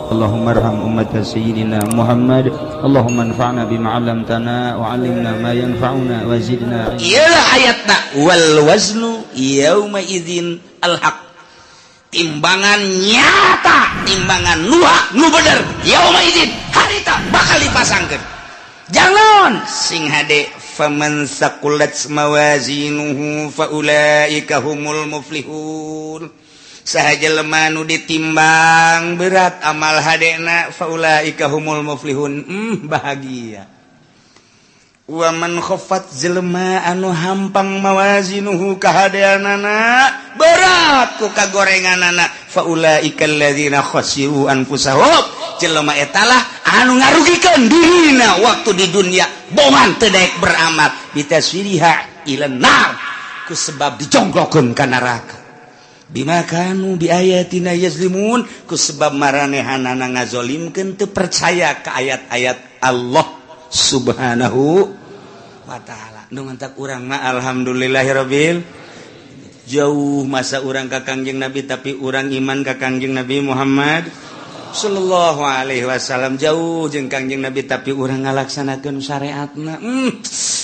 Allahumma arham ummat sayyidina Muhammad. Allahumma anfa'na bima 'allamtana wa 'allimna ma yanfa'una wa zidna. Iyalah ayatna wal waznu yauma idzin al haq. Timbangan nyata, timbangan nu hak nu bener yauma idzin harita bakal dipasangkeun. Jangan sing hade faman saqulat mawazinuhu faulaika humul muflihun. Saha jelema nu ditimbang berat amal hadena faulaika humul muflihun. Bahagia. Wa man khaffat jelema anu hampang mawazinuhu kahadeanana berat ku kagorenganana faulaika alladzina khasiru anfusahum. Jelema etalah anu ngarugikeun dirina waktu di dunia bongan teu daek beramal bitaswiriha ila nar ku sebab dijongklokeun ka neraka. Bima kanu bi ayatina yazlimun ku sebab maranehanana ngazolimkeun teu percaya ka ayat-ayat Allah Subhanahu wa ta'ala. Nu mantak urang mah alhamdulillahirabbil jauh masa urang ka Kangjeng Nabi tapi urang iman ka Kangjeng Nabi Muhammad sallallahu alaihi wasallam jauh jeung Kangjeng Nabi tapi urang ngalaksanakeun syariatna.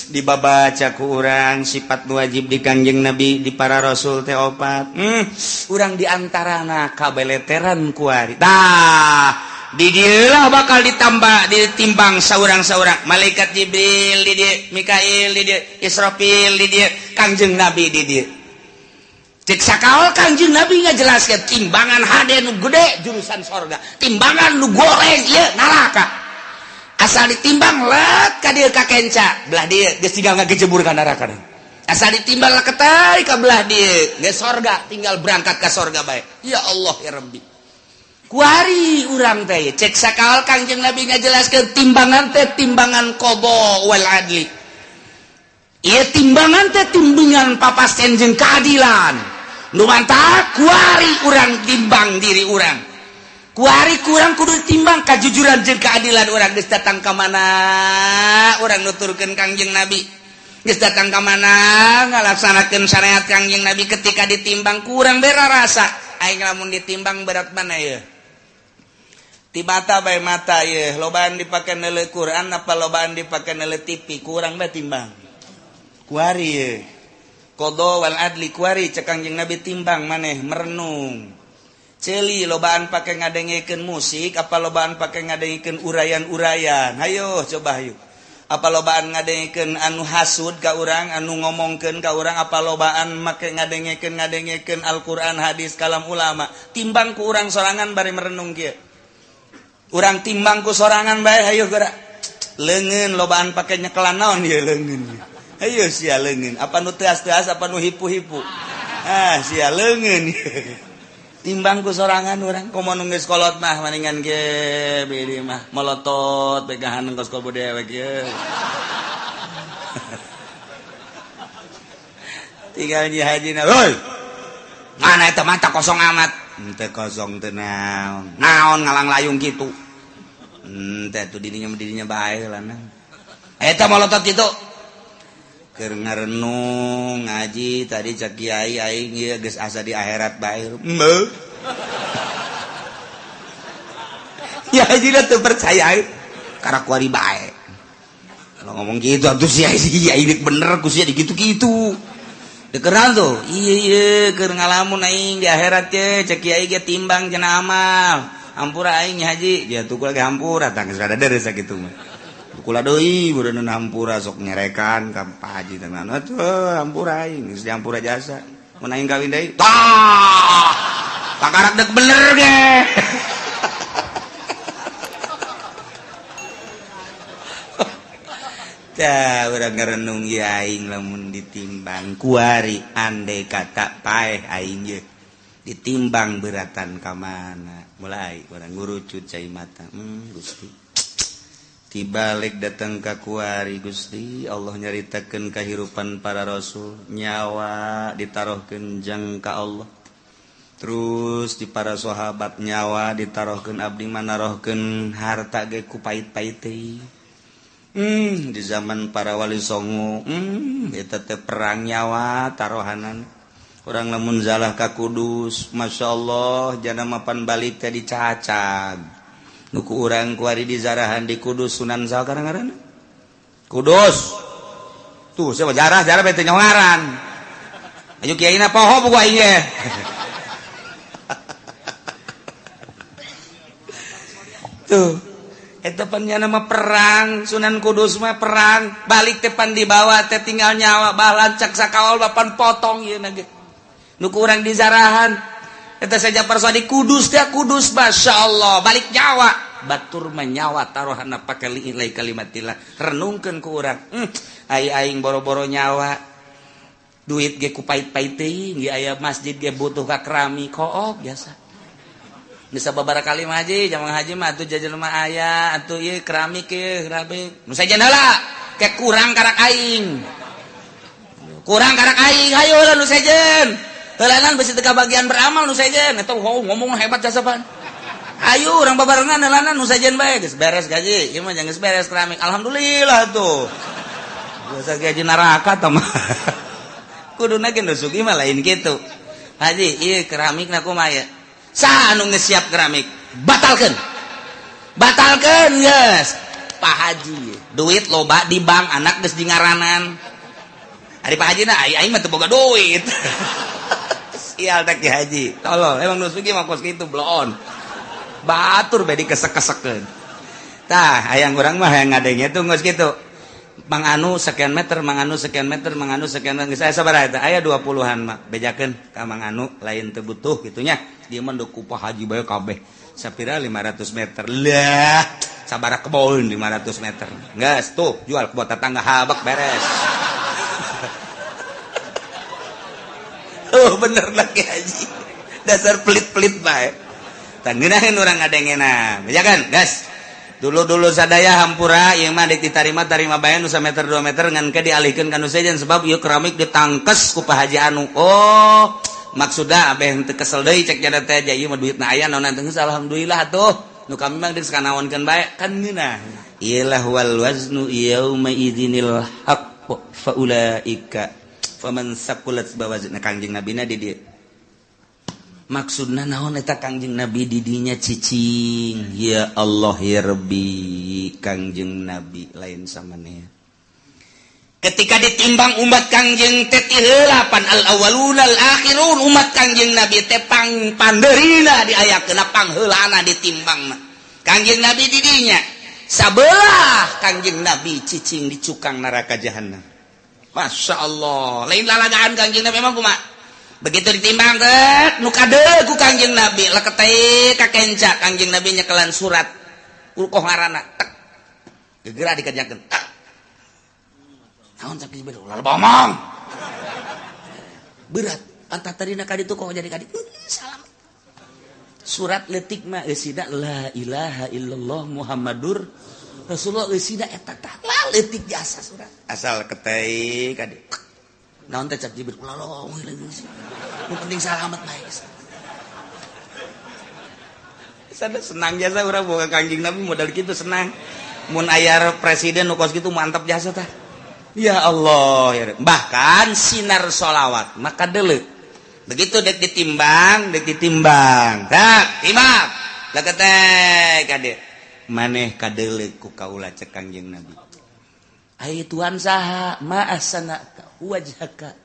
Dibabaca ku urang sifat wajib di Kangjeng Nabi di para rasul teh opat. Urang diantarana kabeleteran kuari. Tah di dieulah bakal ditambah ditimbang saurang-saurang malaikat Jibril di dieu, Mikail di dieu, Israfil di dieu, Kangjeng Nabi di dieu. Cek sakaol Kangjeng Nabi ngajelaskeun timbangan hade nu gede jurusan sorga, timbangan nu goreng ieu neraka. Asal ditimbang let ka dieu ka kenca, belah dieu geus tinggal ngagejebur ka neraka. Asal ditimbang leketai ka belah dieu geus sorga, tinggal berangkat ka sorga bae. Ya Allah ya Rabbi. Kuari urang teh cek sakaol Kangjeng Nabi ngajelaskeun timbangan teh timbangan qada wal adli. Ieu timbangan teh timbangan papasten jeung keadilan. Nu mantak kuari urang timbang diri urang. Kuari kurang kudu timbang kajujuran jeung keadilan urang geus datang ka mana urang nuturkeun Kangjeng Nabi. Geus datang ka mana ngalaksanakeun syariat Kangjeng Nabi ketika ditimbang kurang bera rasa. Aing lamun ditimbang berat mana ya? Ti mata bae mata ye, lobaan dipake neuleuh Quran apa lobaan dipake neuleuh TV kurang bae timbang. Kuari ye. Qada wal adli kuari cek Kangjeng Nabi timbang maneh merenung. Ceuli lobaan pake ngadengekeun musik apa lobaan pake ngadengekeun urayan-urayan. Hayo coba hayu. Apa lobaan ngadengekeun anu hasud ka urang, anu ngomongkeun ka urang, apa lobaan make ngadengekeun Al-Qur'an, hadis, kalam ulama. Timbang ku urang sorangan bari merenung kieu. Urang timbang ku sorangan bae hayu geura. Leungeun lobaan pake nyekelan naon ieu leungeun. Hayu sia leungeun, apa nu teas-teas apa nu hipu-hipu. Ah sia leungeun. Timbang ku sorangan urang komo nu geus kolot mah maningan ge bidi mah molotot pegahan kos kobo dewek ye. Tinggal nyi hajina, "Hoi. Mana eta mata kosong amat." Henteu kosong teu naon. Naon ngalang layung kitu. Teh tuh dirinya bae lah nah. Eta molotot kitu. Keur ngarenung ngaji tadi cek kiai aing ieu geus asa di akhirat bae. Heuh. Ya haji teu percaya karena kuari bae. Kalau ngomong gitu atuh sia si kiai bener ku sia digitu-gitu. Dikeran tuh. Iya iya keur ngalamun aing di akhirat ye cek kiai ge timbang cenah amal. Hampura aing haji, ya tuh lagi hampura tah geus rada deres sakitu mah. Kula deui beureun hampura sok nyerekan ka Pak Haji teh atuh hampura aing geus dihampura jasa. Mun aing kawin deui tah kakarak deuk bener ge. Tah urang ngarenung ieu aing lamun ditimbang kuari andai kata paeh aing ye ditimbang beratan ka mana mulai urang ngurucut cai mata. Gusti tibalik datang ka kuari Gusti Allah nyaritakeun kahirupan para rasul nyawa ditaruhkeun jang ka Allah terus di para sahabat nyawa ditaruhkeun abdi manarohkeun harta ge ku pait-pait teh. Di zaman para wali songo eta teh perang nyawa taruhanan urang lamun zalah ka Kudus Masya Allah jana mapan balik teh dicacag. Nu ku urang kuari di zarahan di Kudus Sunan saha ngaranna? Kudus. Tuh siapa jarah-jarah bete nyaho ngaran. Ayo kiaina poho buku aing ge. Tuh eta pan nya nama perang Sunan Kudus mah perang balik teh pan dibawa teh tinggal nyawa balancak sakawal bapan potong ieu na ge. Nu ku urang di zarahan eta saja persoalan di Kudus teh Kudus masyaallah balik nyawa batur menyawa taruhana pake liilai kalimatillah renungkeun ku urang. Ai aing boro-boro nyawa duit ge ku pait-pait teuing ge aya masjid ge butuh ka keramik kook biasa bisa babara kali mah haji jamang haji mah atuh jajan mah aya atuh ieu keramik ieu keramik nu sejen heula ke kurang karak aing ayo lah nu sejen heulanan besi teu kabagian beramal nu sejen eta ngomong hebat jasa pan ayo urang babarengan heulanan nu sejen bae geus beres gaji ieu mah geus beres keramik alhamdulillah tuh biasa gaji neraka tah mah kuduna ge nu sugih mah lain kitu haji ieu keramikna kumaha ya saha anu geus siap keramik batalkeun batalkeun geus Pak Haji duit loba di bank anak geus di ngaranan ari Pak Haji na aing mah teu boga duit sial teh Ki Haji tolol emang nu sugih mah kos kitu bloon batur bae dikesek-kesekeun tah hayang urang mah hayang ngadenge tuh geus kitu Mang Anu sekian meter, Mang Anu sekian meter, Mang Anu sekian meter. Saya sabaraha eta? Aya 20-an mah. Bejakeun ka Mang Anu lain teu butuh kitu nya. Dia mah ku Pak Haji bae kabeh. Sapira 500 meter. Lah, sabaraha kebon 500 meter. Geus tuh jual ke tetangga habek beres. Oh bener lah Ki Haji. Dasar pelit-pelit bae. Tah ngeunaheun urang ngadengena. Bejakeun, gas. Dulu-dulu sadaya hampura ieu mah ditarima tarima bae nu sameter 2 meter ngan ke dialihkeun ka nu sejen sebab ieu keramik ditangkes ku Pak Haji anu. Oh, maksudna abeh teu kesel deui cek jada teh ieu mah duitna aya naon teh alhamdulillah atuh. Nu kami mah geus kanaonkeun bae kan ngeunah. Iyalah wal waznu yauma idzinil haqq faulaika faman saqulat bawazna Kangjeng Nabina di dieu. Maksudna naon eta Kangjeng Nabi di dinya cicing ya Allah ya Rabbi Kangjeng Nabi lain samaneh ketika ditimbang umat Kangjeng teh ti heula pan al awwalun al akhirun umat Kangjeng Nabi teh pang pandeurina diayakeun pangheulana ditimbangna Kangjeng Nabi di dinya sabelah Kangjeng Nabi cicing di cukang neraka jahanam. Masya Allah lain lalagaan Kangjeng Nabi emang kumaha begitu ditimbang ket nu kade ku Kangjeng Nabi leketeh ka kenca Kangjeng Nabi nyekelan surat ukoh ngaranna tek gegera dikerjakeun tek naon cak Jibril ulah bomong berat antah tadina ka ditu kok jadi ka ditu salam surat leutik mah eusina la ilaha illallah Muhammadur Rasulullah eusina eta tah la leutik jasa surat asal keteh ka ditu naon teh cak Jibril ulah lowong nu penting salamet bae. Sana senang jasa urang boga Kangjeng Nabi modal kitu senang. Mun aya presiden nu kos kitu mantap jasa tah. Ya Allah ya. Bahkan sinar sholawat maka deuleu. Begitu dek ditimbang, tak timbang. Leketek ka dieu. Maneh kadeuleu ku kaula cek Kangjeng Nabi. Ai Tuhan saha ma ahsanaka wajhaka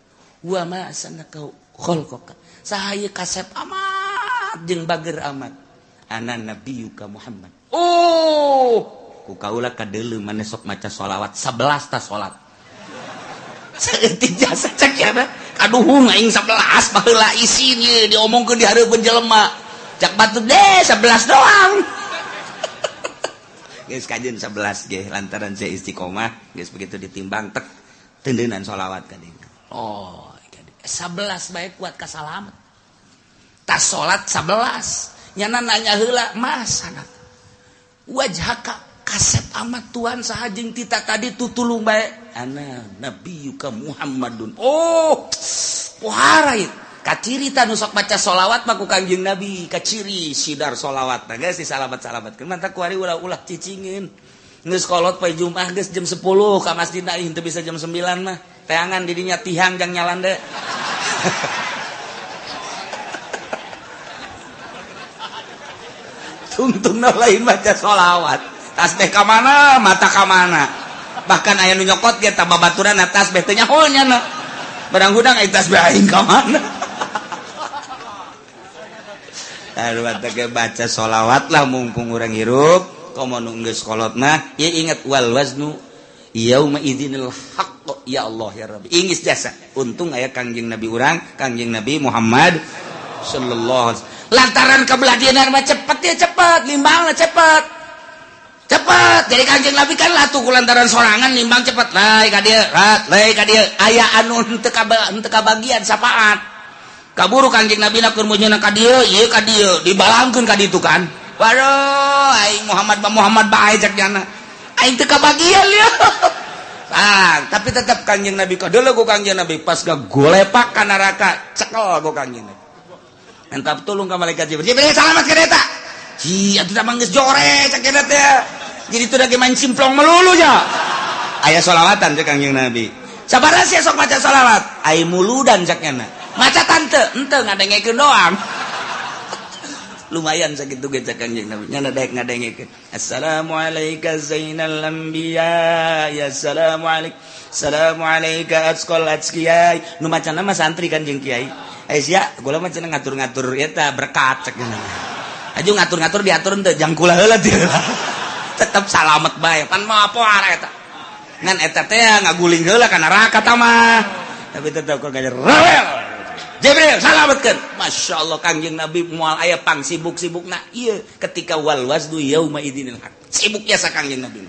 wa ma ahsanaka khalqaka. Saha ieu kasep amat jeung bager amat. Ana nabiyuka Muhammad. Oh, ku kaula kadeuleu maneh sok maca sholawat 11 ta salat. Saeutik jasa cek ya kaduhung aing 11 baheula isin ieu diomongkeun di hareupeun jelema. Cak batur deh 11 doang. Geus kajeun 11 ge lantaran saya istiqomah geus begitu ditimbang tek tendeunan sholawat ka dieu. Oh, 11 bae kuat ka salamet. Tas salat 11 nyana nanya heula mas wajhaka kasep amat Tuhan saha jeung tita tadi tutulung bae ana nabiyuka Muhammadun. Oh, pohara ieu kaciri ta nu sok maca sholawat mah ku Kangjeng Nabi kaciri sidar sholawat nah geus disalamat-salamatkeun mantap kuari ulah-ulah cicingin geus kolot poe Jumat geus jam 10 ka masjid na teu bisa jam 9 mah teangan di dinya tihang jang nyalande. Tungtungna lain maca sholawat. Tasbih ka mana, mata ka mana. Bahkan aya nu nyokot ge ta babaturan tasbih teh nyaho nya. Barang hudang aya tasbih aing ka mana. Aduh teh baca sholawat lah mumpung urang hirup. Komo nu geus kolot mah ieu inget wal waznu yauma idzinil haqq ya Allah ya Rabbi. Ingis jasa. Untung aya Kangjeng Nabi urang, Kangjeng Nabi Muhammad sallallahu alaihi wasallam. Lantaran kebelah dieuna mah cepet ya cepet, nimbangna cepet. Cepet. Jadi Kangjeng Nabi kan latuh ku lantaran sorangan nimbang cepet. Lai ka dieu, rat, lai ka dieu. Aya anu henteu kabagian sapaat. Kaburu Kangjeng Nabi na keur meunyeuna ka dieu, ieu ka dieu, dibalangkeun ka ditu kan. Waduh, aing Muhammad ba Muhammad bae cak jana. Aing teu kabagian ya. Ah, tapi tetap Kangjeng Nabi kadeuleu ku Kangjeng Nabi pas golepak ka neraka, cekel ku Kangjeng Nabi. Minta tolong ka malaikat Jibril. Jibril salamat ka eta. Hi, atuh da mah geus jore cak eta teh. Jadi teu lagi main simplong melulu nya. Aya sholawatan cek Kangjeng Nabi. Sabaraha sia sok maca sholawat? Ai muludan cak nya. Maca tante, henteu ngadengekeun doang. Lumayan sakitu ge cek Kangjeng Nabi. Nya daek ngadengekeun. Assalamualaikum zainal anbiya. Ya assalamualaikum. Assalamualaikum atqal atqiyai. Nu macana mah santri kan jeung kiai. Eh sia, gula mah cenah ngatur-ngatur eta berkat cek nya. Aju ngatur-ngatur diatur henteu jang kula heula teu. Tetep salamet bae. Pan mah poar eta. Ngan eta teh ngaguling heula ka neraka ta mah. Tapi tetep kok gajer rawel. Jibril salametkeun. Masya Allah Kangjeng Nabi moal aya pang sibuk-sibukna ieu ketika wal waznu yauma idzinil haq. Sibuk biasa Kangjeng Nabi.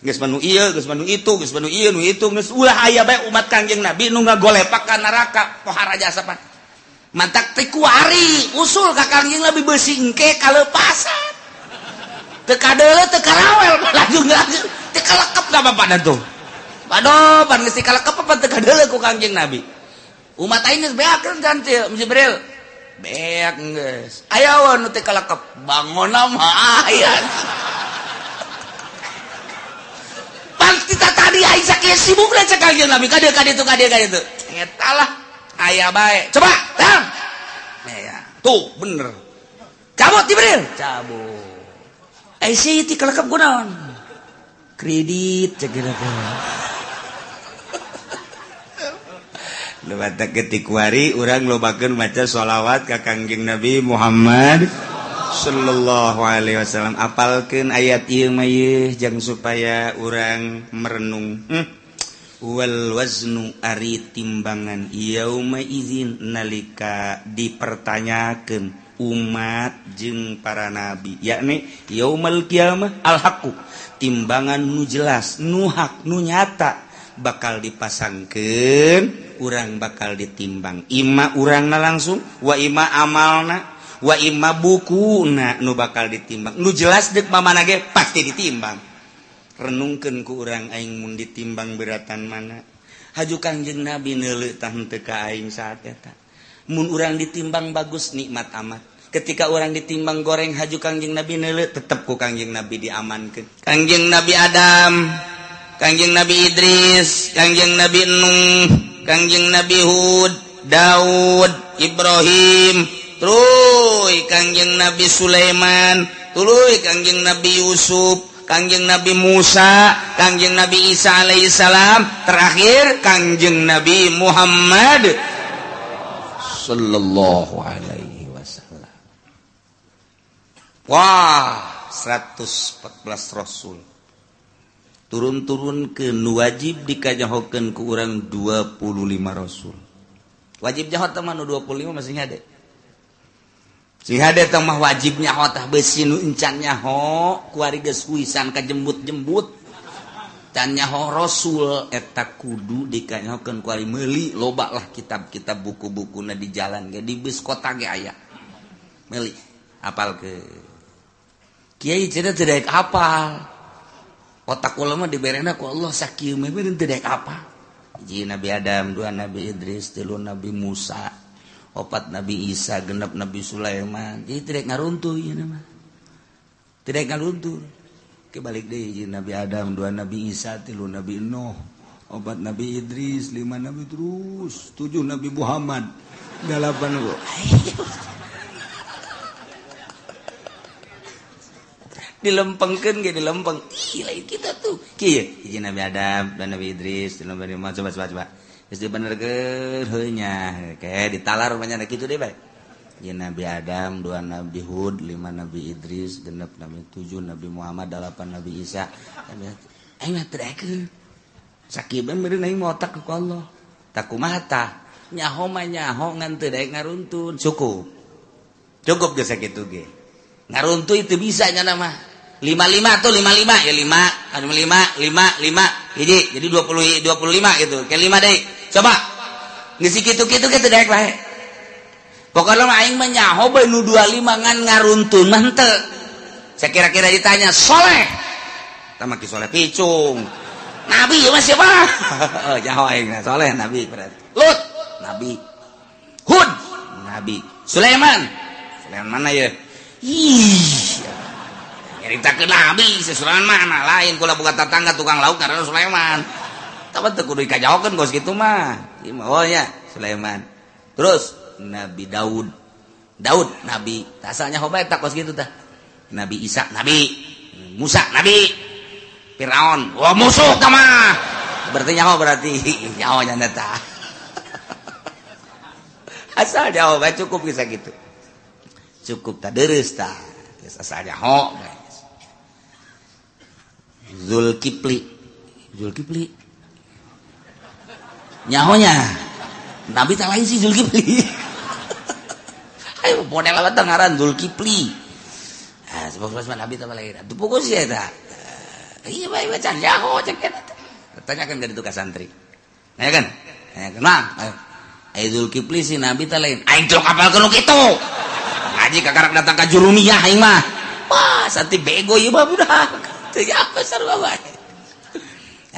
Geus manu ieu, geus manu itu, geus manu ieu, nu itu, geus ulah aya bae umat Kangjeng Nabi nu ngagolepak ka neraka pohara jasa pan. Mantak teh kuari usul ka Kangjeng Nabi beusi engke kalepasan. Teu kadeuleu teu karawel laju laju teu kalekep da bapak tuh. Aduh, pan geus teu kalekep apa teu kadeuleu ku Kangjeng Nabi. Umat aing geus beakeun kan teu Jibril. Beak geus. Aya we nu teu kalekep, bangonna mah aya. Pan kita tadi aing sakieu sibukna cek Kangjeng Nabi ka dieu ka ditu ka dieu ka ditu. Eta lah aya bae. Coba, tang. Ya, tuh bener. Cabut Jibril, cabut. Eh si teu kalekep kunaon? Kredit cek teh. Lewat ketikwari urang lobakeun maca sholawat ka Kangjeng Nabi Muhammad sallallahu alaihi wasallam. Apalkeun ayat ieu mah ieu jang supaya urang merenung. Wal waznu ari timbangan yauma idzin nalika dipertanyakeun umat jeung para nabi yakni yaumal qiyamah al haqqu timbangan nu jelas nu hak nu nyata bakal dipasangkeun urang bakal ditimbang ima urangna langsung wa ima amalna wa ima bukuna nu bakal ditimbang nu jelas deuk mamana ge pasti ditimbang. Renungkeun ku urang aing mun ditimbang beratan mana haju Kangjeng Nabi neuleuh tah henteu ka aing saat eta. Mun urang ditimbang bagus nikmat amat. Ketika urang ditimbang goreng haju Kangjeng Nabi neuleuh tetep ku Kangjeng Nabi diamankeun. Kangjeng Nabi Adam, Kangjeng Nabi Idris, Kangjeng Nabi Nuh, Kangjeng Nabi Hud, Daud, Ibrahim, tuluy Kangjeng Nabi Sulaiman, tuluy Kangjeng Nabi Yusuf, Kangjeng Nabi Musa, Kangjeng Nabi Isa alaihissalam, terakhir Kangjeng Nabi Muhammad sallallahu alaihi wasallam. Wah, 114 rasul. Turun-turun ke nu wajib dikanyahokeun ku urang 25 rasul. Wajib nyaho teh mah nu 25 masih hade. Sing hade teh mah wajib nyaho tah beusi nu encan nyaho kuari geus huisan kajembut-jembut. Can nyaho rasul eta kudu dikanyahokeun kuari meuli loba lah kitab-kitab buku-bukuna di jalan ge di bus kota ge aya. Meuli apal ke. Kiai cenah teu daek apal. Otak ulama diberena ku Allah sakieu mah teu daek apa. Hiji Nabi Adam, dua Nabi Idris, tilu Nabi Musa, opat Nabi Isa, genep Nabi Sulaiman. Jadi teu daek ngaruntuh ieu mah. Teu daek ngaruntuh. Ke balik deui hiji Nabi Adam, dua Nabi Isa, tilu Nabi Nuh, opat Nabi Idris, lima Nabi terus, tujuh Nabi Muhammad, delapan. Dilempengkeun ge dilempeng. Ih, lain kita tuh. Kieu, hiji Nabi Adam dan Nabi Idris, Nabi Muhammad, coba coba coba. Geus dibenerkeun heuh nya, kayak ditalar rupanya kitu deh bae. Hiji Nabi Adam, dua Nabi Hud, lima Nabi Idris, genep Nabi, tujuh Nabi Muhammad, delapan Nabi Isa. Aing mah teu daekeun. Sakieu bae meureun aing mah otak ku Allah. Tak kumaha tah? Nyaho mah nyaho ngan teu daek ngaruntun. Cukup. Cukup geus sakitu ge. Ngaruntun itu bisa nya mah. 55 tuh 55 ya 5 5 5 5 hiji jadi 20 25 gitu. Ke 5 deui. Coba. Geus kitu-kitu ge teu daek bae. Pokoknya mah aing mah nyaho bae nu 25 ngan ngaruntun mah henteu. Saya kira-kira ditanya soleh. Tah mah Ki Soleh picung. Nabi mah siapa? Oh, nyaho aing soleh nabi berarti. Lut nabi. Hud nabi. Sulaiman. Sulaiman mana ya? Ih. Nyaritakeun nabi, si Sulaiman mana? Lain kula buka tetangga tukang lauk karena Sulaiman. Tapi teu kudu dikajahokeun kos kitu mah. Ieu mah oh nya Sulaiman. Terus Nabi Daud. Daud nabi. Asalnya hoba eta kos kitu tah. Nabi Isa nabi. Musa nabi. Firaun, wah musuh ka mah. Berarti nyaho berarti nyaho nya tah. Asal nyaho bae cukup bisa gitu. Cukup tak deres tah. Geus asal nyaho guys. Zulkifli. Zulkifli. Nyahonya. Nabi tak lain sih Zulkifli. Ayo model apa ngaran Zulkifli. Ah, sebab Nabi tak lain. Atuh pokok sih eta. Iya bae baca nyaho cek eta. Tanyakan ke itu ka santri. Nanya kan? Tanyakan, Mang. Ayo. Ayo Zulkifli sih Nabi tak lain. Aing teu kapal nu kitu. Ngaji kakarak datang ka Jurumiyah aing mah. Wah, santri bego ieu mah budak. Teu apa sarua bae.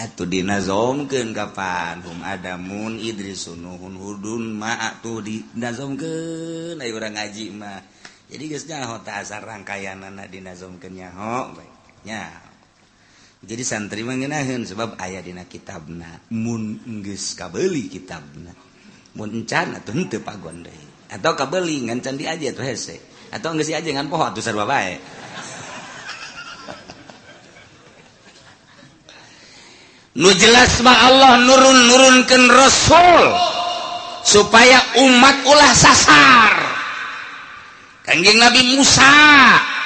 Atuh dinazomkeun kapan hum adamun Idris nuhun hudun ma atuh dinazomkeun aya urang ngaji mah. Jadi geus nyaho tah asal rangkaianana dinazomkeun nyaho bae. Nya. Jadi santri mah ngeunaheun sebab aya dina kitabna. Mun geus kabeuli kitabna. Mun encan atuh henteu pagon deui. Atau kabeuli ngan can diaji atuh hese. Atau geus diaji ngan poho atuh sarua bae. Nu jelas mah Allah nurun-nurunkeun rasul supaya umat ulah sasar. Kangjeng Nabi Musa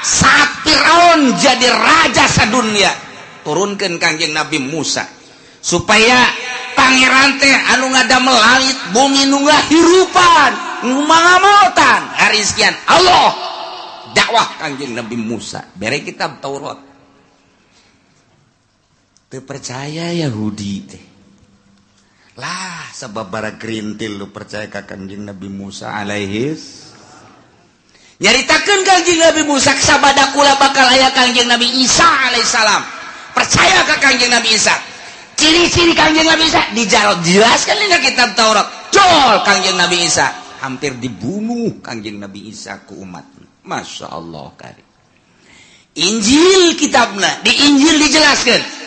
saat Firaun jadi raja sadunia, turunkeun Kangjeng Nabi Musa supaya pangeran teh anu ngadamel langit bumi nu ngahirupan, nu mangamotan hari sekian Allah dakwah Kangjeng Nabi Musa bere kitab Taurat. Teu percaya Yahudi teh lah sebab bara gerintil lu percaya ka Kangjeng Nabi Musa alaihis nyaritakeun Kangjeng Nabi Musa sabada kula bakal aya Kangjeng Nabi Isa alaihissalam. Percaya ka Kangjeng Nabi Isa. Ciri-ciri Kangjeng Nabi Isa dijelaskan dina kitab Taurat. Jol Kangjeng Nabi Isa hampir dibunuh Kangjeng Nabi Isa ku umat. Masya Allah kari. Injil kitabna di Injil dijelaskan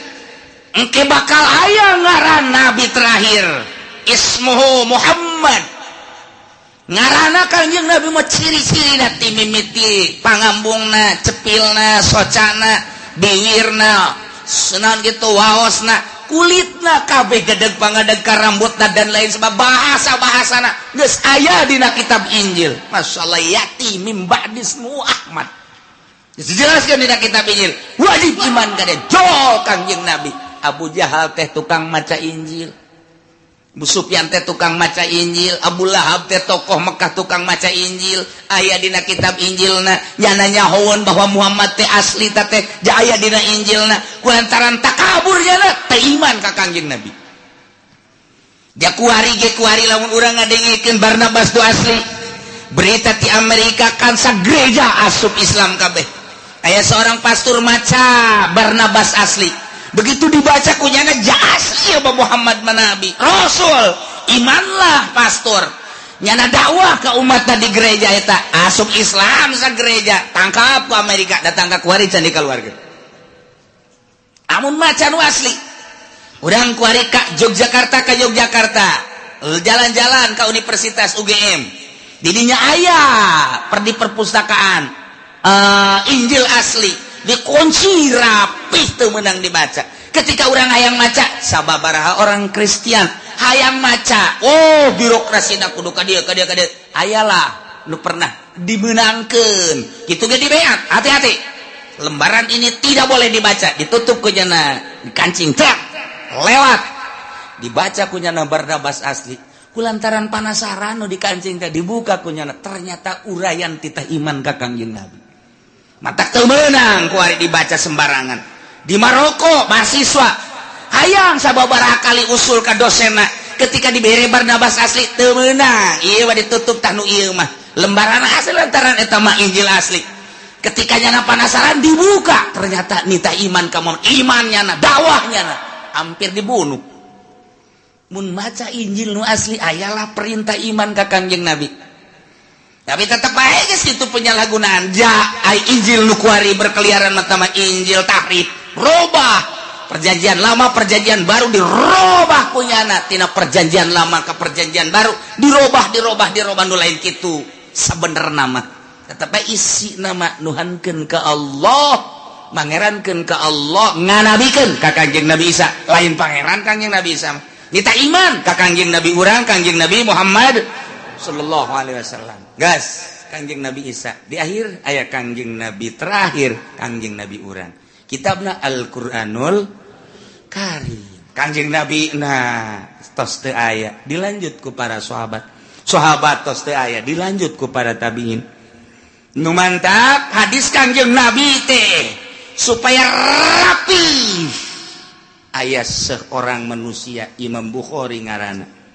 engke bakal aya ngaran nabi terakhir ismuhu Muhammad. Ngaranna Kangjeng Nabi mah ciri-cirina ti mimiti pangambungna, cepilna, socana, biwirna, senan gitu waosna, kulitna kabeh gedeg pangadeg ka rambutna dan lain sebab bahasa-bahasana geus aya dina kitab Injil. Masyaallah yati mim ba'dismu Ahmad. Dijelaskan dina kitab Injil. Wajib iman ka jol Kangjeng Nabi. Abu Jahal teh tukang maca Injil, Abu Sufyan teh tukang maca Injil, Abu Lahab teh tokoh Mekah tukang maca Injil. Aya dina kitab Injilna nyana nyahoeun bahwa Muhammad teh asli teh aya dina Injilna. Kulantaran takabur nyana teh iman ka Kangjeng Nabi. Ja kuari ge kuari lamun urang ngadengikeun Barnabas tu asli. Berita ti Amerika kan sagereja asup Islam kabeh. Aya seorang pastor maca Barnabas asli. Begitu dibaca kunyana ja asli ya Muhammad manabi Rasul. Imanlah pastor. Nyana dakwah ke umat di gereja eta asup Islam sa gereja tangkap ke Amerika datang ke kuari can dikaluarkeun. Amun maca nu asli. Urang kuari ka Yogyakarta ka Yogyakarta. Jalan-jalan ka Universitas UGM. Didinya aya per di perpustakaan Injil asli. Dikunci rapih, teu meunang dibaca. Ketika orang hayang maca, sababaraha orang Kristen hayang maca, oh, birokrasi na kudu ka dieu, ka dieu, ka dieu. Ayalah nu pernah dimenangkan gitu ge, dibeat, "Hati-hati, lembaran ini tidak boleh dibaca." Ditutup ku nyana, dikancing truk, lewat, dibaca ku nyana Barnabas asli. Kulantaran panasaran nu dikancing teh, dibuka ku nyana, ternyata uraian titah iman ka Kangjeng Nabi. Matak teu meunang ku dibaca sembarangan. Di Maroko mahasiswa hayang sababaraha kali usul ka dosena, ketika dibere Barnabas asli, teu meunang, ieu mah ditutup. Tah, nu ieu mah lembaran asli, lantaran eta mah Injil asli. Ketika nyana penasaran, dibuka, ternyata nitah iman kamu, iman nyana, dakwah nyana, hampir dibunuh. Mun maca Injil nu asli, ayalah perintah iman ka Kangjeng Nabi, tapi tetap baik geus itu penyalahgunaan. Ja ai Injil nu kuari berkeliaran mata mah Injil tahrif, robah Perjanjian Lama, Perjanjian Baru dirobah ku nyana. Tina Perjanjian Lama ke Perjanjian Baru dirobah, dirobah, dirobah. Nu lain kitu sebenerna mah, tetapi isi nama nuhankeun ke Allah, mangerankeun ke Allah, nganabikeun ka Kangjeng Nabi Isa. Lain pangeran Kangjeng Nabi Isa, kita iman ka Kangjeng Nabi urang, Kangjeng Nabi Muhammad sallallahu alaihi wasallam. Gas Kangjeng Nabi Isa di akhir, aya Kangjeng Nabi terakhir, Kangjeng Nabi urang, kitabna Al-Qur'anul Karim. Kangjeng Nabi nah tos teu aya, dilanjut ku para sahabat. Sahabat tos teu aya, dilanjut ku para tabiin. Nu mantap hadis Kangjeng Nabi teh supaya rapi, aya seorang manusia, Imam Bukhari ngaranna.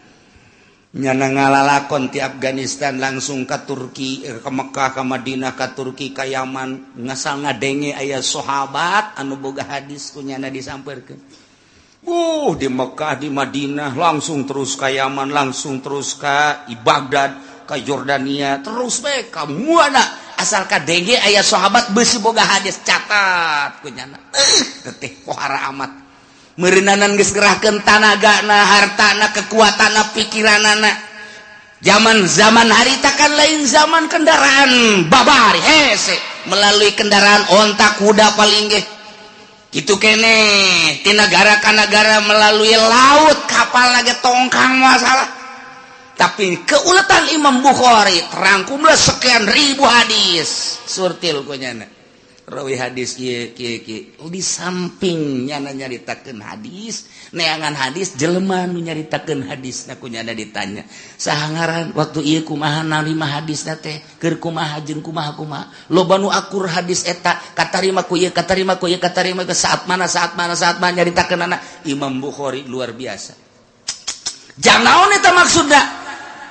Nyana ngalalakon ti Afghanistan langsung ke Turki, ke Mekah, ke Madinah, ke Turki, ke Yaman, ngasal ngadenge aya sahabat anu boga hadis, ku nyana disamperkeun. Di Mekah, di Madinah, langsung terus ke Yaman, langsung terus ke Baghdad, ke Jordania, terus bae ka mana asal kadenge aya sahabat besi boga hadis, catat ku nyana. Teteh pohara amat meureunanan geus gerahkeun tanagana, hartana, kekuatanna, pikiranana. Zaman zaman harita kan lain zaman kendaraan babari, hese melalui kendaraan onta, kuda paling ge gitu kene. Ti negara ka negara melalui laut, kapal lagi tongkang masalah. Tapi keuletan Imam Bukhari, terangkumlah sekian ribu hadis, surtil ku nyana rawi hadis kieu kieu kieu. Di samping nyana nyaritakeun hadis, neangan hadis, jelema nu nyaritakeun hadis na ku nyana ditanya, "Saha ngaran? Waktu ieu kumaha narima hadis teh? Keur kumaha jeung kumaha kumaha?" Loba nu akur hadis eta katarima ku ieu, katarima ku ieu, katarima ke saat mana, saat mana, saat mana nyaritakeun anak. Imam Bukhari luar biasa. Jangan naon eta maksudna,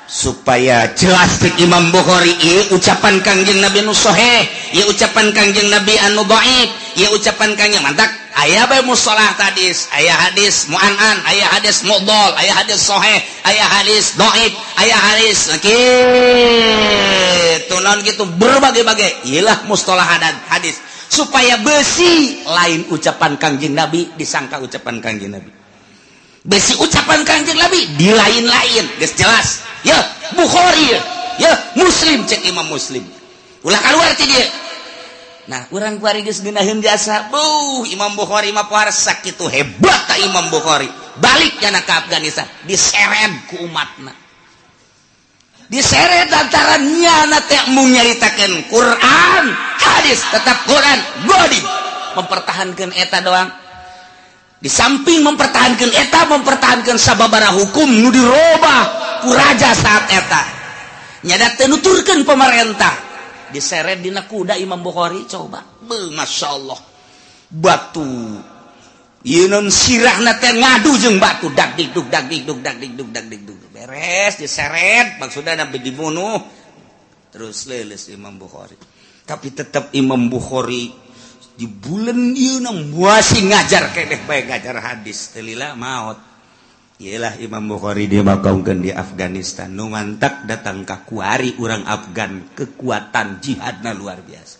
supaya jelas cek Imam Bukhari, ieu ucapan Kangjeng Nabi nu sahih, ieu ucapan Kangjeng Nabi anu dhaif, ieu ucapan Kangjeng. Mantak aya bae mustalah hadis, aya hadis mu'an'an, aya hadis mudhal, aya hadis sahih, aya hadis dhaif, aya hadis kitu naon gitu, berbagai-bagai. Iyalah mustalah hadis, supaya besi lain ucapan Kangjeng Nabi disangka ucapan Kangjeng Nabi, besi ucapan Kangjeng Nabi di lain-lain. Geus jelas ya Bukhari ya, ya Muslim. Cek Imam Muslim, ulah keluar ti dia. Nah, urang kuari geus ngeunaheun jasa buh Imam Bukhari mah, pohara sakitu hebat ta Imam Bukhari. Balik nyana ke Afghanistan, diseret ku umatna, diseret antara nyana teh mung nyaritakeun Quran hadis, tetap Quran godi, mempertahankan eta doang. Di samping mempertahankan eta, mempertahankan sababara hukum nu dirobah ku raja saat eta, nyada teu nuturkeun pemerintah, diseret dina kuda Imam Bukhari. Coba be, Masya Allah, batu ieu non sirahna teh ngadu jeung batu, dak dikduk dak dikduk dak dikduk dak dikduk. Beres diseret, maksudna nabi dibunuh, terus leuleus Imam Bukhari. Tapi tetap Imam Bukhari di bulan ieu masih ngajar keneh bae, ngajar hadis teu lila maot. Iyalah Imam Bukhari dimakamkeun di Afghanistan. Nu mantak datang ka kuari urang Afgan, kekuatan jihadna luar biasa.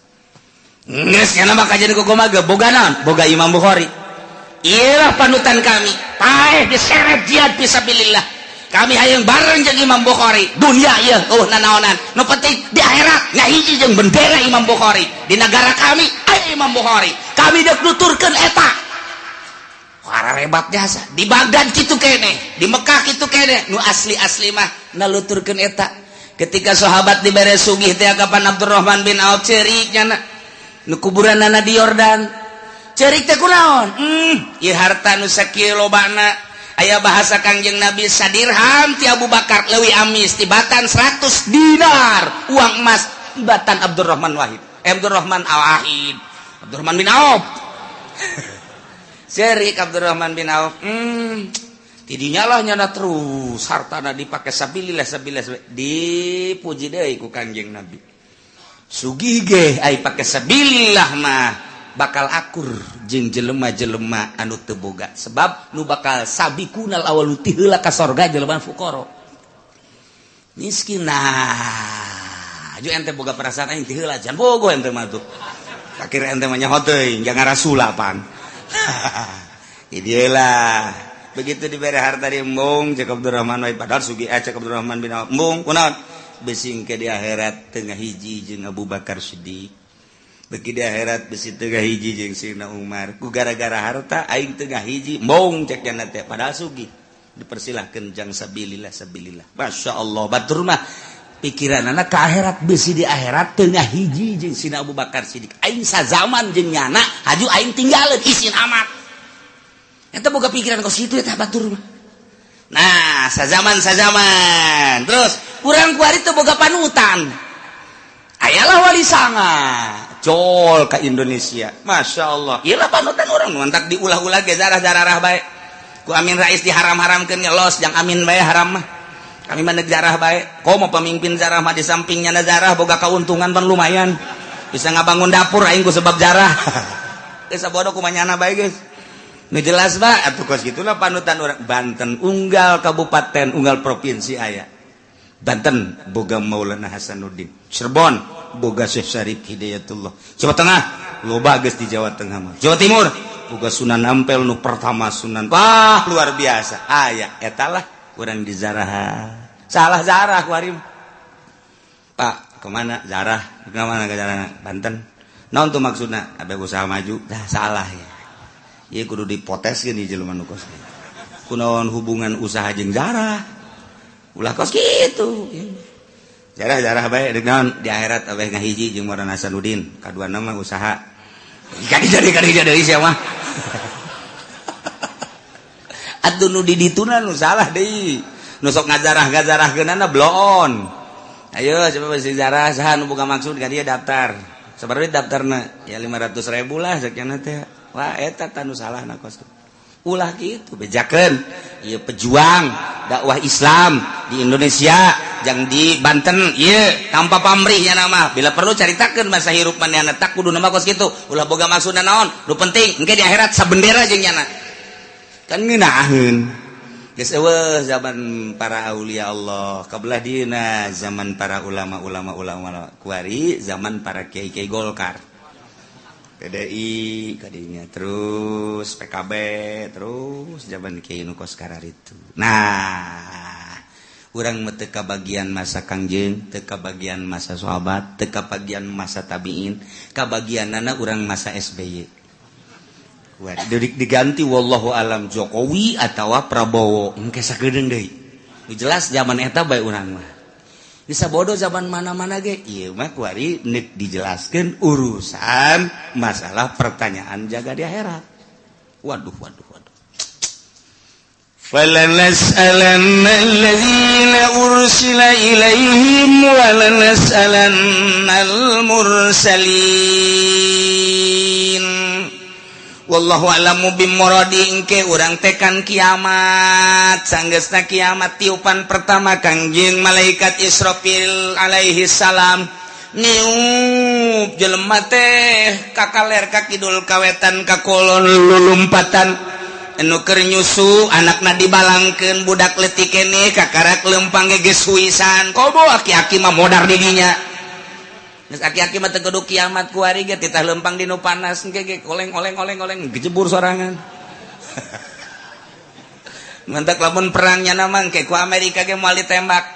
Geus nya mah kajian kumaha ge boga naon? Boga Imam Bukhari. Iyalah panutan kami. Paeh diseret jihad fisabilillah. Kami hayang bareng jeung Imam Bukhari. Dunia ieu eueuh nanaonan. Nu penting di akhirat ngahiji jeung bendera Imam Bukhari. Di negara kami aya. Imam Bukhari. Kami dek nuturkeun eta. Hebat jasa di Baghdad gitu kene, di Mekah gitu kene, nu asli-asli mah naluturkeun eta. Ketika sahabat dibere sugih teh, kapan Abdurrahman bin Auf cerik nyana nu kuburanana di Yordan. Cerik teh kunaon? Ieu harta nu sakieu lobana, aya bahasa Kangjeng Nabi, sadirham ti Abu Bakar leuwih amis tibatan 100 dinar uang emas tibatan Abdurrahman Wahid, eh, Abdurrahman Al-Wahid, Abdurrahman bin Auf. Cerik Abdurrahman bin Auf, tidinya lah nyana terus hartana dipakai sabilillah, sabilillah. Dipuji deui ku Kangjeng Nabi, sugih ge ai pake sabilillah mah bakal akur jeung jelema-jelema anu teu boga, sebab nu bakal sabiqunal awwalu ti heula ka sorga jelema fuqara, miskin. Nah, aju ente boga perasaan aing ti heula jan bogo ente mah tuh. Akhir ente mah nyaho teuing jangan rasulapan. Idilah, begitu diberi harta di embung, cek Abdurrahman wae, padahal sugih, eh, cek Abdurrahman bin Auf, embung kunaon, bisi ke di akhirat tengah hiji jeung Abu Bakar Siddiq, beki di akhirat besi tengah hiji jeung Sayyidina Umar, ku gara-gara harta aing tengah hiji, embung, cek nya teh. Padahal sugih, dipersilahkan jang sabilillah, sabilillah. Masya Allah, batur mah pikiran anak ke akhirat, besi di akhirat tengah hiji jeung Sayyidina Abu Bakar Siddiq, aing sazaman jeung nyana, haju aing tinggalin isin amat. Eta boga pikiran kos kitu eta batur mah. Nah, sazaman sazaman terus kurang kuari teu boga panutan, ayalah Wali Sanga jol ke Indonesia. Masya Allah, iyalah panutan orang, mantak diulah-ulah ge zarah-zarah bae ku Amin Rais diharam-haramkeun. Ngelos jang Amin bae, haram mah kami mah zarah bae. Komo pemimpin zarah mah, di sampingnya zarah boga keuntungan pan lumayan, bisa ngabangun dapur aing ku sebab jarah. Geus bodoh kumanyana bae, guys. Nu jelas ba atuh kos gitulah panutan orang Banten, unggal kabupaten, unggal provinsi aya. Banten boga Maulana Hasanuddin, Cirebon boga Syekh Syarif Hidayatullah, Jawa Tengah loba geus, di Jawa Tengah mah, Jawa Timur boga Sunan Ampel nu pertama, Sunan, wah, luar biasa aya. Etalah urang di zarah, salah zarah kuari. Pak, kemana zarah, kemana ke zarah Banten, naon tuh maksudna? Ada usaha maju dah, salah ya. Ieu kudu dipoteskeun di jelema nu kos kunaon hubungan usaha jeung zarah. Ulah kos kitu, jarah jarah bae dengan di akhirat abeh ngahiji jeung Maulana Hasanuddin, kadua nama usaha kadi jadi kadi jadi sia mah. Atuh nu di dituna nu salah deui, nu sok ngajarah ngajarahkeunana bloon. Ayo coba besi jarah, saha nu boga maksud ka dia daftar, sabaraha daftarna ya? 500 ribu lah sekian teh. Wah, eta tanu salah na kos. Ulah gitu, bejakeun ieu pejuang dakwah Islam di Indonesia jang di Banten ieu tanpa pamrihnya nama. Bila perlu caritakeun masa hirup manehna, tak kudu nama kos kitu. Ulah boga maksudna naon, nu penting engke di akhirat sabendera jeung nyana, kan ngeunaheun. Geus eueuh zaman para aulia Allah, kabelah dieuna zaman para ulama-ulama, ulama kuari zaman para kiai-kiai Golkar, PDI kadinya, terus PKB, terus zaman kiai nu kos itu. Nah, urang mah teu kabagian masa Kangjeng, teu kabagian masa sahabat, teu kabagian masa tabiin, kabagianana urang masa SBY. Diganti wallahu alam Jokowi atau Prabowo engke sakedeung deui. Jelas zaman eta bae urang mah bisa bodoh, zaman mana-mana ge ieu mah kuari nek dijelaskeun urusan masalah pertanyaan jaga di akhirat. Waduh, waduh, waduh. فلنسألن الذين أرسل إليهم ولنسألن المرسلين. Wallahu a'lamu bimuradi. Engke urang tekan kiamat, sanggeusna kiamat, tiupan pertama Kangjeng malaikat Israfil alaihi salam niup, jelema teh kakaler, kakidul, kawetan, kakolon, lulumpatan. Anu keur nyusu anakna dibalangkeun, budak leutik keneh kakarak lempang ge geus huisan. Komo aki-aki mah modar di dinya. Geus aki-aki mah teu kudu kiamat, kuari ge titah lempang di nu panas engke ge oleng oleng oleng oleng, gejebur sorangan. Mantak lamun perangnya nama engke ku Amerika ge moal ditembak.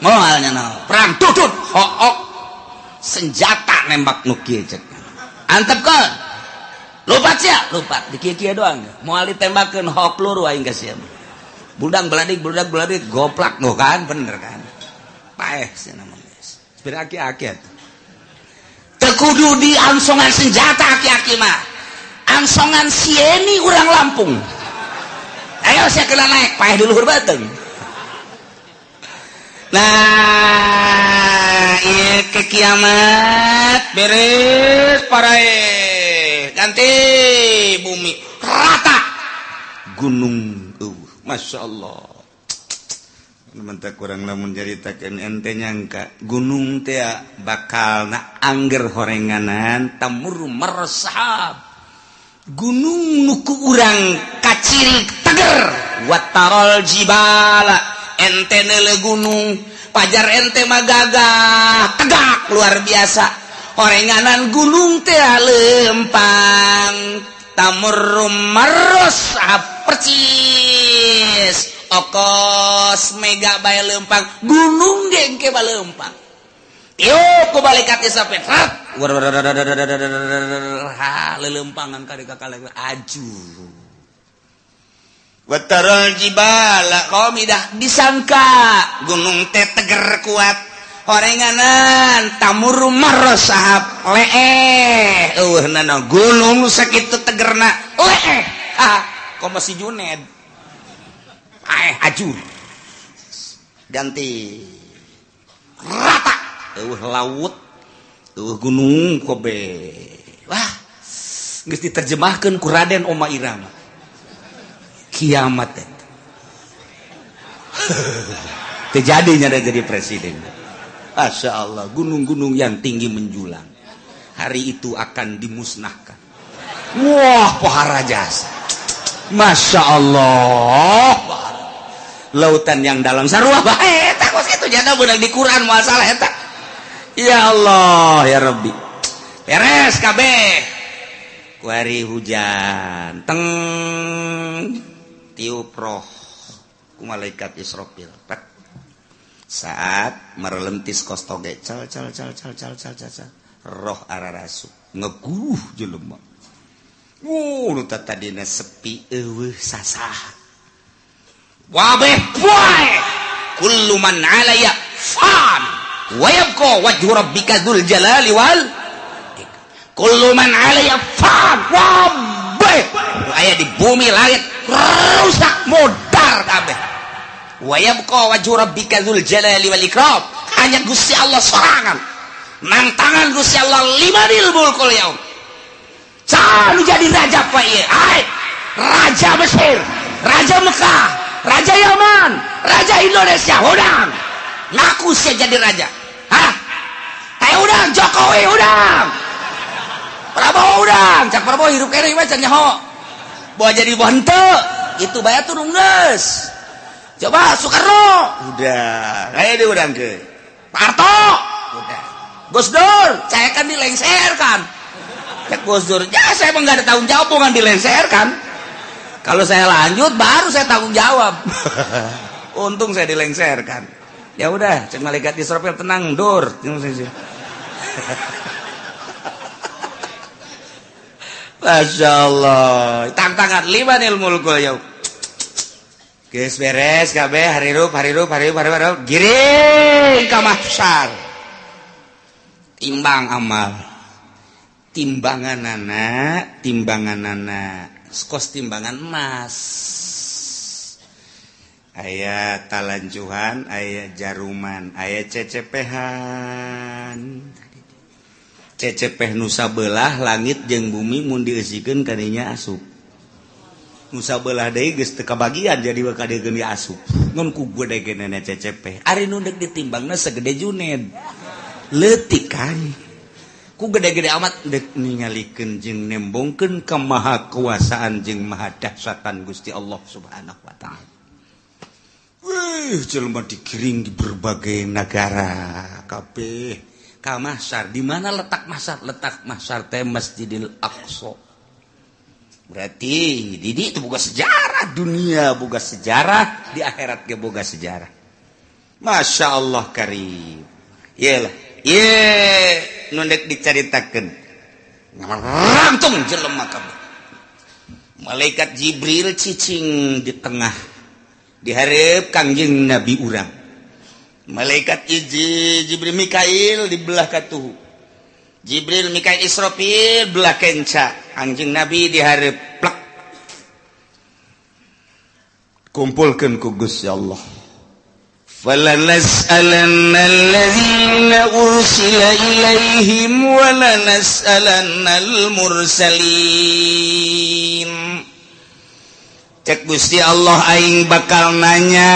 Moal nya, perang tutut hook senjata nembak nu kieu cek. Antepkeun. Lupat sia, lupat. Di kieu-kieu doang. Moal ditembakeun hok peluru aing ka sia. Budak beladik, budak beladik, goplak noh kan, bener kan? Paeh sia nama geus. Sepira aki-aki atuh. Teu kudu di angsongan senjata aki-aki mah. Angsongan sieni urang Lampung. Ayo sia kena naik, paeh di luhur beuteung. Nah, ieu ke kiamat beres parae. Ganti bumi rata. Gunung Masya Allah. Mentah kurang lamun nyaritakeun ente nyangka gunung teh bakal na angger horenganan tamur mersahab. Gunung nu ku urang kaciri teger watarol jibala ente neule gunung pajar ente mah gagah tegak luar biasa horenganan gunung teh lempang tamur mersahab percis okos mega bae lempang gunung gengke bae lempang tiup ku balikat sampai rat ha lelempangan ka ka aju watarul jibala qamidah disangka gunung teh teger kuat horenganan tamur marosahab leeh eueuh nana gunung sakitu tegerna leeh ha komo si Juned aeh ajur ganti rata eueuh laut eueuh gunung kobe wah geus diterjemahkeun ku Raden Oma Irama kiamat eta terjadinya ada jadi presiden. Masya Allah, gunung-gunung yang tinggi menjulang hari itu akan dimusnahkan. Wah, pohara jasa. Masya Allah, lautan yang dalam sarua bae eta kos kitu jana beunang di Quran masalah eta. Ya Allah, ya Rabbi. Beres kabeh. Kuari hujan teng tiup roh ku malaikat Israfil. Pek. Saat merelentis kos toge cal cal cal cal cal cal cal cal roh ararasu ngeguh jelema. Nu tadina sepi eueuh sasah. Wabeh poe kullu man 'alaya fan wa yabqa wajhu rabbika dzul jalali wal kullu man 'alaya fan. Wabeh aya di bumi langit rusak modar kabeh. Wa yabqa wajhu rabbika dzul jalali wal ikram. Hanya Gusti Allah sorangan nang tangan Gusti Allah limanil mulkul yaum. Cah nu jadi raja pak ieu? Ai raja Mesir, raja Mekah, raja Yaman, raja Indonesia, udang ngaku sia jadi raja. Hah, kayak udang Jokowi, udang Prabowo, udang cak Prabowo hirup kene mah can nyaho bawa jadi henteu itu bae turun geus. Coba Soekarno udah kayak dia udang ke Pak Harto udah Gus Dur saya kan dilengserkan cek Gus Dur ya saya emang gak ada tanggung jawab bukan dilengserkan. Kalau saya lanjut baru saya tanggung jawab. Untung saya dilengserkan. Ya udah cek malaikat Israfil tenang dur. Masya Allah tantangan limanil mulkul yaum. Geus beres kabeh harirup harirup harirup harirup giring ka mahsyar. Timbang amal. Timbanganana, timbanganana kos timbangan emas. Aya talanjuhan, aya jaruman, aya cecepehan. Cecepeh nusa belah langit jeung bumi mun dieusikeun kadinya asup. Nusa belah deui geus teu kabagian jadi bakal deui asup. Ngan ku gede-gedena cecepeh. Ari nu deuk ditimbangna segede Juned. Leutik kan. Ku gede-gede amat deuk ningalikeun jeung nembongkeun kemahakuasaan jeung maha dahsyatan Gusti Allah Subhanahu wa taala. Wih, jelema digiring di berbagai negara kabeh ka mahsyar. Di mana letak mahsyar? Letak mahsyar teh Masjidil Aqsa. Berarti di itu boga sejarah dunia, boga sejarah di akhirat ge boga sejarah. Masya Allah karim. Iyalah, ieu nu deuk dicaritakeun. Ngarangtung jelema kabeh. Malaikat Jibril cicing di tengah dihareup Kangjeng Nabi urang. Malaikat Jibril Mikail di belah katuhu. Jibril Mikail Israfil belah kenca. Kangjeng Nabi dihareup plek. Kumpulkeun ku Gusti Allah. فَلَنَسْأَلَنَّ الَّذِينَ أُرْسِلَ إِلَيْهِمْ وَلَنَسْأَلَنَّ الْمُرْسَلِينَ. Cek Gusti Allah aing bakal nanya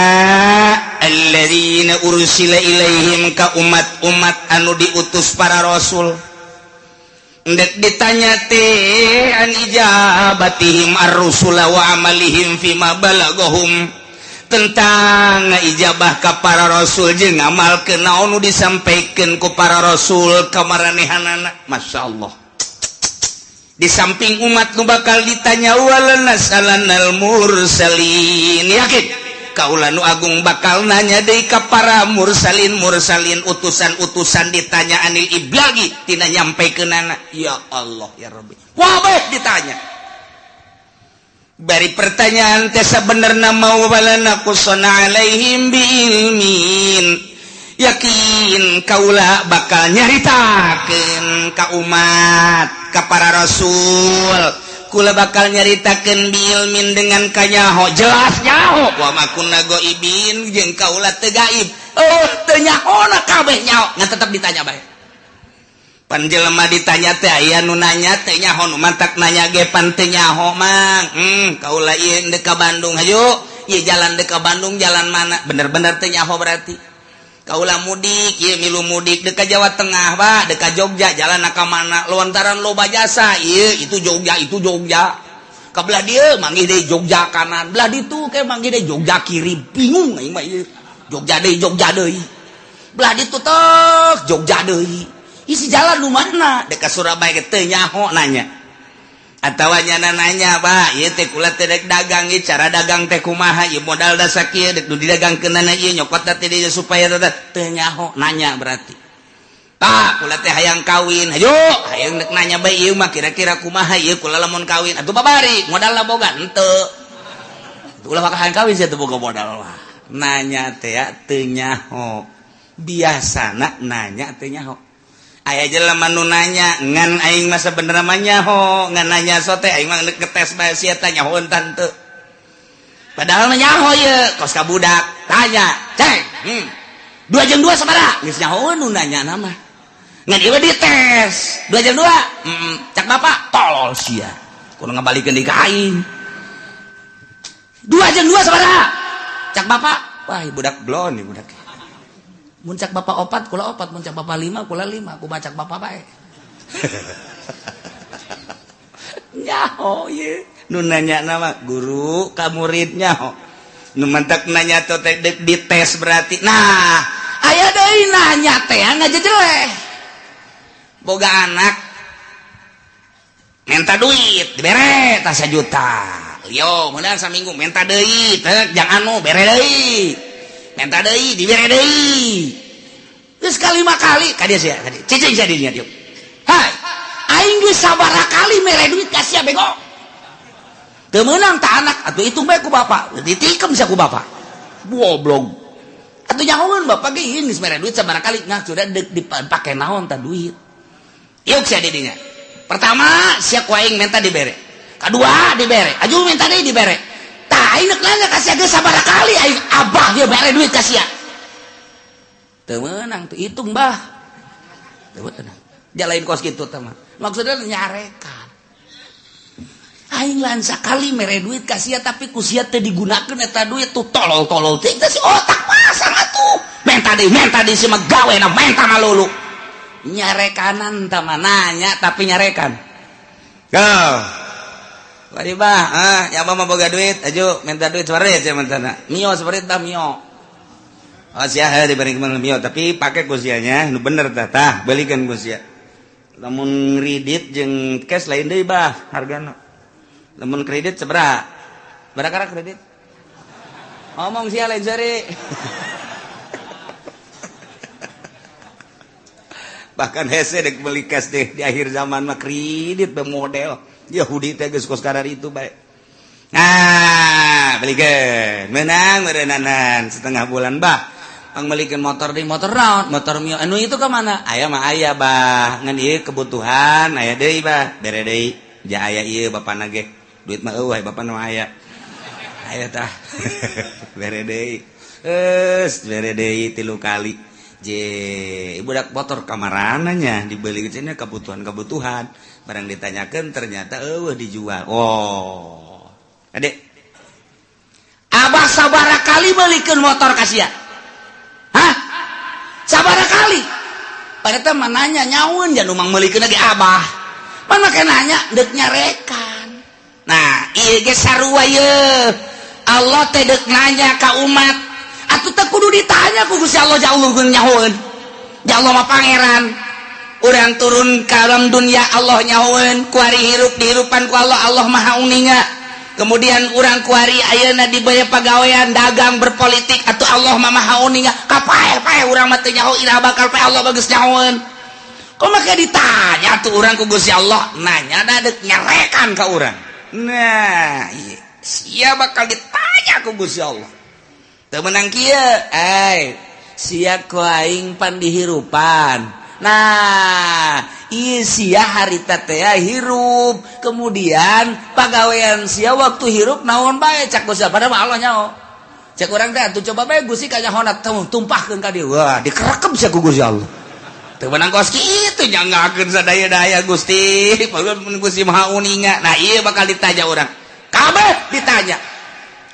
alladzina ursila ilaihim ka umat-umat anu diutus para rasul. Ndek ditanya teh an ijabatihim ar-rusula wa amalihim fima balagahum, tentang ijabah ka para rasul jeung ngamalkeun naon nu disampaikeun ku para rasul ka maranehanana. Masya Allah. Di samping umat nu bakal ditanya walanas'alannal mursalin, yakin kaula nu agung bakal nanya deui ka para mursalin mursalin, utusan-utusan ditanya anil iblagi tina nyampaikeunana. Ya Allah ya Rabbi, wabeh ditanya. Bari pertanyaan teh sabenerna mau walana qusana alaihim biilmin, yakin kaula bakal nyaritakeun ka umat ka para rasul, kula bakal nyaritakeun biilmin dengan kanyaho, jelas nyaho, wa ma kunna ghaibin jeung kaula teu gaib, oh teu nyahona kabeh nyaho, ngan tetep ditanya bae. Pan jelema ditanya teh aya nu nanya teh nyaho, nu mantak nanya ge pan teu nyaho mang. Kaula ieu deuk ka Bandung, hayu ieu jalan deuk ka Bandung jalan mana, bener-bener teu nyaho berarti. Kaula mudik ieu milu mudik deuk ka Jawa Tengah Pak, deuk ka Jogja jalan ka mana, lontaran loba jasa ieu itu Jogja itu Jogja, ka belah dieu manggih deui Jogja kanan, belah ditu ke manggih deui Jogja kiri, bingung aing mah ieu Jogja deui Jogja deui, belah ditu tek Jogja deui, isi jalan nu mana dek ka Surabaya teu nyaho nanya. Atawa nyana nanya Pak, ieu teh kula teh dek dagang, ieu cara dagang teh kumaha, ieu modal da sakieu dek nu didagangkeunana ieu nyokot teh dieu supaya teu nyaho nanya berarti. Pak, kula teh hayang kawin, hayu hayang dek nanya bae ieu mah kira-kira kumaha ieu kula lamun kawin atuh babari modalna boga henteu. Ulah maka hayang kawin sia teu boga modal mah. Nanya teh teu nyaho. Biasana nanya teu nyaho. Aya jelema nu nanya ngan aing mah sabenerna mah nyaho, ngan nanya sote aing mah ngetes bae sia teh nyaho tante. Padahal mah nyaho ieu kos ka budak tanya, "Ceng, 2 jam 2 sabaraha?" Geus nyaho nu nanya mah. Ngan ieu dites, 2 jam 2. Cak bapak tolol sia. Kudu ngabalikeun deui ka aing. 2 jam 2 sabaraha? Cak bapak, wah budak blon nih budak. Mun cak bapak opat, kula opat, mun cak bapak lima, kula lima, aku baca bapak bae. Nyaho ye. Nu nanya nama guru ka murid nyaho. Nu mantak nanya teh dites berarti. Nah, aya deui nanya teh ngajejeleh. Boga anak minta duit dibere tah 1 juta. Yo, meunang saminggu minta deui, teh jang anu bere deui. Minta deui dibere deui. Geus kalima kali ka dieu sia, ka dieu. Cicing sia di dieu. Hai, aing geus sabaraha kali mere duit ka sia bego. Teu meunang ta anak atuh hitung bae ku bapak. Ditikem sia ku bapak. Goblok. Atuh nyahoeun bapak ge ieu geus mere duit sabaraha kali, nah sudah dipake naon ta duit. Yuk sia di dinya. Pertama sia ku aing minta dibere. Kadua dibere. Aju minta deui dibere. Tah aing nanya ka sia geus sabaraha kali aing abah dia mere duit ka sia. Teu meunang tuh hitung bah. Teu meunang. Jalain kos kitu teh mah. Maksudnya nyarekan. Aing lain sakali mere duit ka sia tapi ku sia teu digunakeun eta duit tuh tolol-tolol teh si otak pasang atuh. Menta deui si mah gawena menta malulu. Nyarekanan tah mah nanya tapi nyarekan. Go. Bari bah, ya abah mah boga duit, aju minta duit separit sia mentana. Mio separit bah mio. Oh sia heuh diberi mio tapi pake ku sianya nu bener tah tah belikeun ku sia. Lamun kredit jeung cash lain deui bah hargana. Lamun kredit sabaraha? Barakara kredit? Ngomong sia lain seri. Bahkan hese dek beli cash deh di akhir zaman mah kredit be model Yahudi teh geus kos kadar itu bae. Nah, belikeun menang meureunanan setengah bulan bah. Ang melikeun motor di motor naon? Motor Mio anu itu ka mana? Aya mah aya bah, ngan ieu kebutuhan aya deui bah, bere deui. Ja aya ieu bapana ge. Duit mah eueuh bapana mah aya. Aya tah. Bere deui. Geus bere deui 3 kali. Je, budak motor kamarananya dibeli cenah kebutuhan-kebutuhan. Barang ditanyakan ternyata eueuh dijual. Oh. Adek. Abah sabaraha kali belikeun motor ka sia? Hah? Sabaraha kali? Pada teh mah nanya nyaun jan umang meulikeun lagi abah. Mana make nanya deuk nyarekan. Nah, ieu ge sarua ye. Allah teh deuk nanya ka umat. Atuh teh kudu ditanya ku Gusti Allah jauh luhur nyahoeun. Ya Allah mah pangeran. Urang turun ka alam dunia Allah nyahoeun, kuari hirup dihirupan ku Allah, Allah maha uninga. Kemudian urang kuari ayeuna dibere pagawean dagang berpolitik atuh Allah mah maha uninga. Kapae-pae urang mah teu nyaho iraha bakal pae Allah bagus nyahoeun. Kok make ditanya tuh urang ku Gusti Allah, nanya da deuk nyarekan ka urang. Nah, ieu sia bakal ditanya ku Gusti Allah. Teu meunang kieu, ai sia ku aing pan dihirupan. Nah, ieu sia harita teh hirup, kemudian pagawean sia waktu hirup naon bae cak Gusti padahal mah Allah nyaho. Cek urang teh atuh coba bae Gusti kanyahona tumpahkeun ka dieu. Wah, dikerekep sia ku Gusti Allah. Teu meunang kos kitu nyanggakeun sadaya-daya Gusti, mun Gusti Maha Uninga. Nah, ieu bakal ditanya urang. Kabeh ditanya.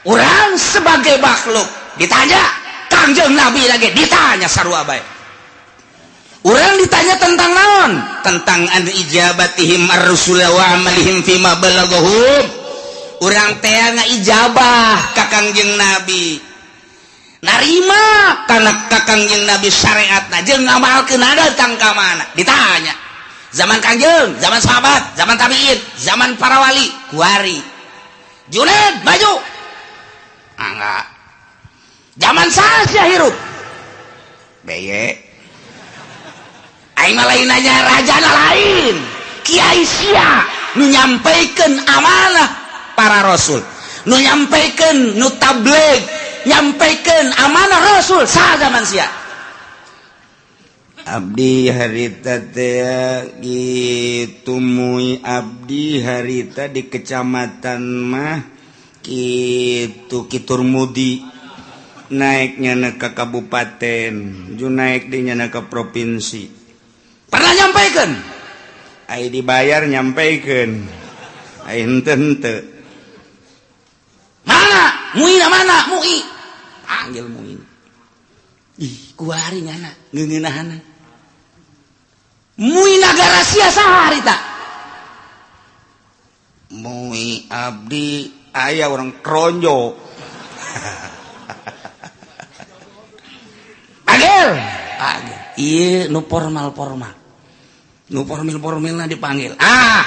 Urang sebagai makhluk ditanya, Kangjeng Nabi lagi ditanya sarua bae. Urang ditanya tentang naon? Tentang an ijabatihim ar-rusul wa amalihim fima balaghahum. Urang teh ngaijabah ka Kangjeng Nabi. Narima kana ka Kangjeng Nabi syariatna jeung ngamalkeun datang ka mana? Ditanya. Zaman Kangjeng, zaman sahabat, zaman tabiin, zaman para wali, kuari. Junaid maju. Ah, enggak. Zaman saha hirup? Beye. Aing mah lain nanya raja lain. Kiai sia nu nyampaikan amanah para rasul, nu nyampaikan nu tabligh, nyampaikan amanah rasul saha zaman sia. Abdi harita teh gitu mui abdi harita di kecamatan mah kitu Kitur Mudi naiknya ke kabupaten, ju naik di nyana ke provinsi. Pernah nyampaikan? Ai dibayar nyampaikan. Ai henteu henteu. Mana? Muina mana? Mui. Panggil Muin. Ih, kuari nyana ngeungeunahana. Mui nagara sia saha harita? Mui abdi aya orang Kronjo. Panggil. Panggil. Ieu nu formal-formal. Nu formil-formilna dipanggil. Ah,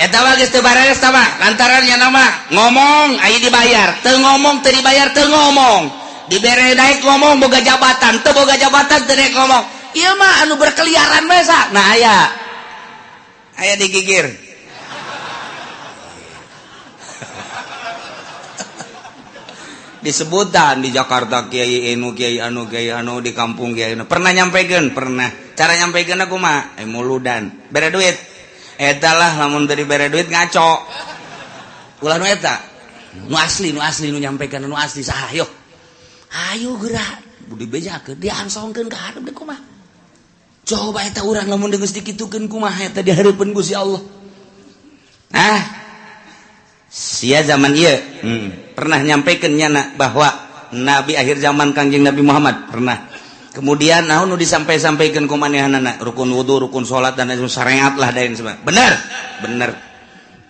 eta mah geus teu bareres tah mah. Lantaran nya nama ngomong aya dibayar, teu ngomong teu dibayar teu ngomong. Dibere naik ngomong boga jabatan, teu boga jabatan teu naik ngomong. Ieu mah anu berkeliaran bae sa. Nah aya. Aya digigir. Disebutan di Jakarta kiai anu kiai anu kiai anu di kampung kiai anu. Pernah nyampekeun? Pernah. Cara nyampekeun aku mah muludan. Bere duit. Eta lah lamun teu dibere duit ngaco. Ulah nu eta. Nu asli nu nyampekeun nu asli saha yo. Ayo geura dibejakeun diangsongkeun ka hareup deui kumaha. Coba eta urang lamun geus dikitukeun kumaha eta di hareupeun Gusti Allah. Ah. Sia zaman ieu pernah nyampaikan nyana bahwa nabi akhir zaman Kangjeng Nabi Muhammad pernah. Kemudian naon nu disampai-sampaikan ku manehanana rukun wudu, rukun salat dan lain syariat lah dan sebagainya. Bener? Bener.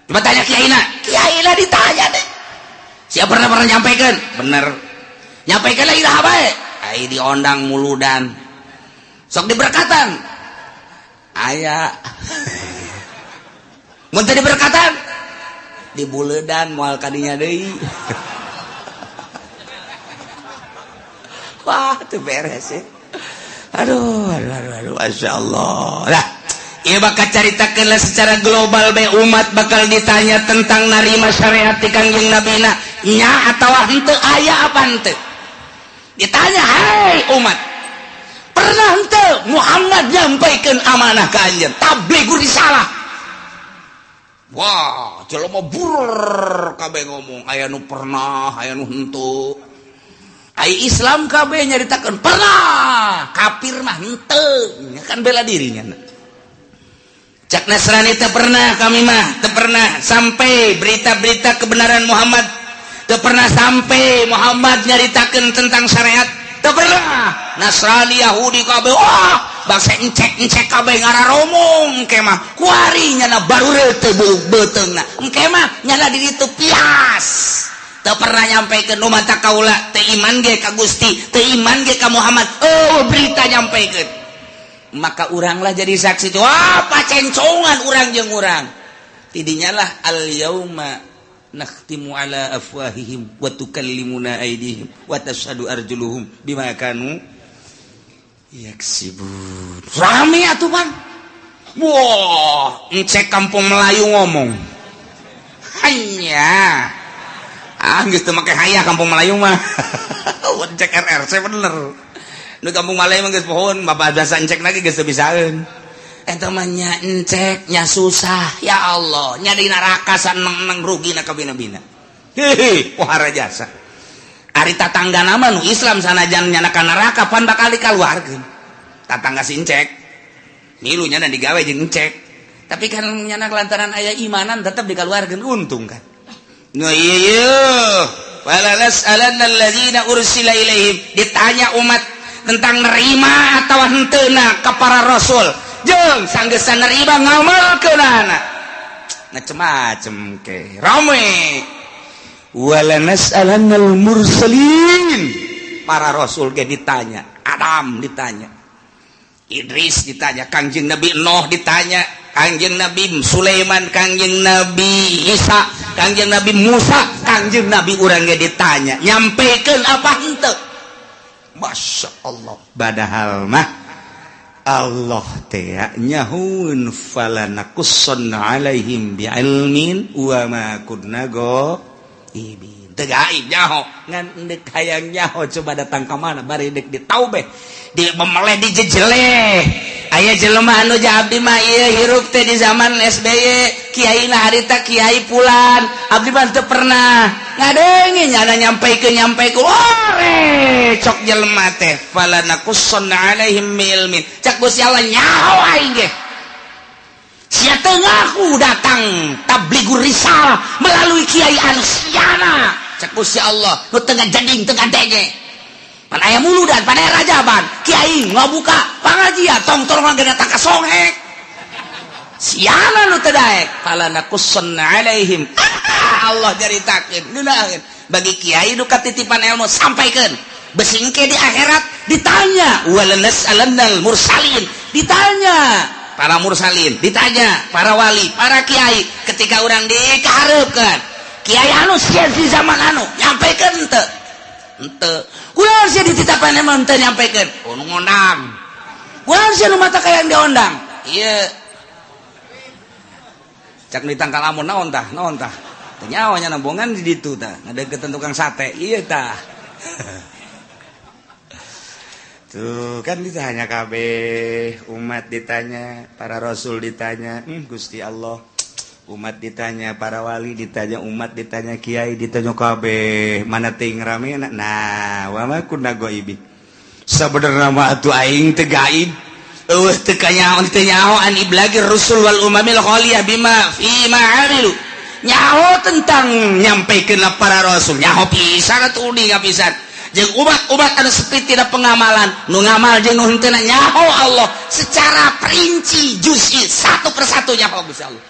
Coba tanya kiaina. Kiaina ditanya deh. Siapa pernah pernah nyampaikan? Bener. Nyampaikan lagi dah bae. Ai diondang muludan. Sok diberkatan. Aya. Mun teu diberkatan dibuledan moal kadinya deui. Wah, teu beres ya. Aduh, aduh, aduh, aduh, masya Allah. Lah, ieu bakal caritakeun secara global be, umat bakal ditanya tentang narima syariat ti Kangjeng Nabina nya atawa henteu, aya apa henteu. Ditanya, "Hai umat, pernah henteu Muhammad nyampaikan amanah ka anjeun, tabligh risalah?" Wah, jelema bur kabeh ngomong, aya nu pernah, aya nu henteu. Ai Islam kabeh nyaritakeun pernah, kafir mah henteu, kan bela dirinya. Cak Nasrani, teu pernah kami mah, teu pernah sampai berita-berita kebenaran Muhammad, teu pernah sampai Muhammad nyaritakeun tentang syariat, teu pernah. Nasrani, Yahudi kabeh, wah, bangsa encek-encek kabeh ngararomong. Engke mah kuari nyana baru teu beuteungna, engke mah nyana di ditu pias teu pernah nyampaikan. Nu mata kaula teu iman ge ka Gusti, teu iman ge ka Muhammad. Oh, berita nyampaikan, maka uranglah jadi saksi. Wah, pacencongan urang jeung urang tidinya lah. Al yauma nakhtimu ala afwahihim wa tukallimuna aydihim wa tashhadu arjuluhum bima kanu yaksibun. Rame atuh pan. Wah, encek kampung Melayu ngomong hanya, ah, geus teu make hayah kampung Melayu mah. Encek RRC bener nu kampung Melayu mah geus pohon bapak biasa, encek lagi geus teu bisaeun. Eta mah nya encek nya susah, ya Allah, nya di neraka saneng-neng rugi na kabina-bina. Hehe, pohara jasa. Ari tatangga nama nu Islam sanajan nyana ka neraka pan bakal dikaluarkeun. Tatangga si encek milu nya dan digawe jeung encek, tapi kan nyana lantaran aya imanan tetap dikaluarkeun, untung kan. Nu ieu ieu wala nas'alanna alladzina ursila ilaihim, ditanya umat tentang nerima atau henteuna ka para rasul, jeung sanggesan nerima ngamalkeunana macem-macem ke rame. Wala nas'alannal mursalin, para rasul ge ditanya, Adam ditanya, Idris ditanya, Kangjeng Nabi Nuh ditanya, Kangjeng Nabi Sulaiman, Kangjeng Nabi Isa, Kangjeng Nabi Musa, Kangjeng Nabi urang ge ditanya, nyampaikan apa henteu. Masya Allah, padahal mah Allah teh nyahun fala naqussanna alaihim bi'ilmin wa ma kunna ghaibin. Teu gaib nyaho, ngan deuk hayang nyaho coba datang ka mana bari deuk ditaubeh, di memeleh, dijejeleh. Aya jelema anu abdi mah ieu hirup teh di zaman SBY, kiai na harita kiai pulan, abdi mah teu pernah ngadenge nyana nyampaikeun nyampaikeun. Ore cok jelema teh, fala naqussanna alaihim ilmin, cak Gusti Allah, nyaho aing ge sia teu ngaku datang tablighur risalah melalui kiai anu siana. Cak Gusti Allah, nu teu jeding, teu ngadenge pan aya muludan, pan aya rajaban, kiai ngabuka pangajian, tong-tong ge datang ka songhek, siana nu teu daek. Fala naqussanna alaihim, Allah caritakeun ngeunaheun. Bagi kiai nu katitipan ilmu, sampaikeun, besingke di akhirat ditanya. Wala nas'alannal mursalin, ditanya para mursalin, ditanya para wali, para kiai. Ketika orang dikahareupeun, kiai anu sia di zaman anu nyampaikan henteu? Henteu. Kunaon sia dititapan emang henteu nyampaikan? Oh, nu ngondang. Kunaon sia nu mata kayang diondang? Ieu cak ditangkal amun naon tah, naon tah, teu nyawa nya nembongan di ditu tah, ngadeukeutan tukang sate ieu tah. Tuh kan ditanya kabeh umat, ditanya para rasul, ditanya Gusti Allah, umat ditanya, para wali ditanya, umat ditanya, kiai ditanya kabeh, mana ting rame. Nah, wa ma kunna ghaibin, sabenerna mah atuh aing teu gaib, eueuh teu kanyaho, teu nyaho an iblagir rusul wal umamil khaliyah bima fi ma amilu. Nyaho tentang nyampaikeun para rasul, nyaho pisan atuh, uninga pisan jeung umat-umat anu sepi tidak pengamalan, nu ngamal jeung nu henteu, nyaho Allah secara perinci, juz'i, satu persatu nyaho Gusti Allah.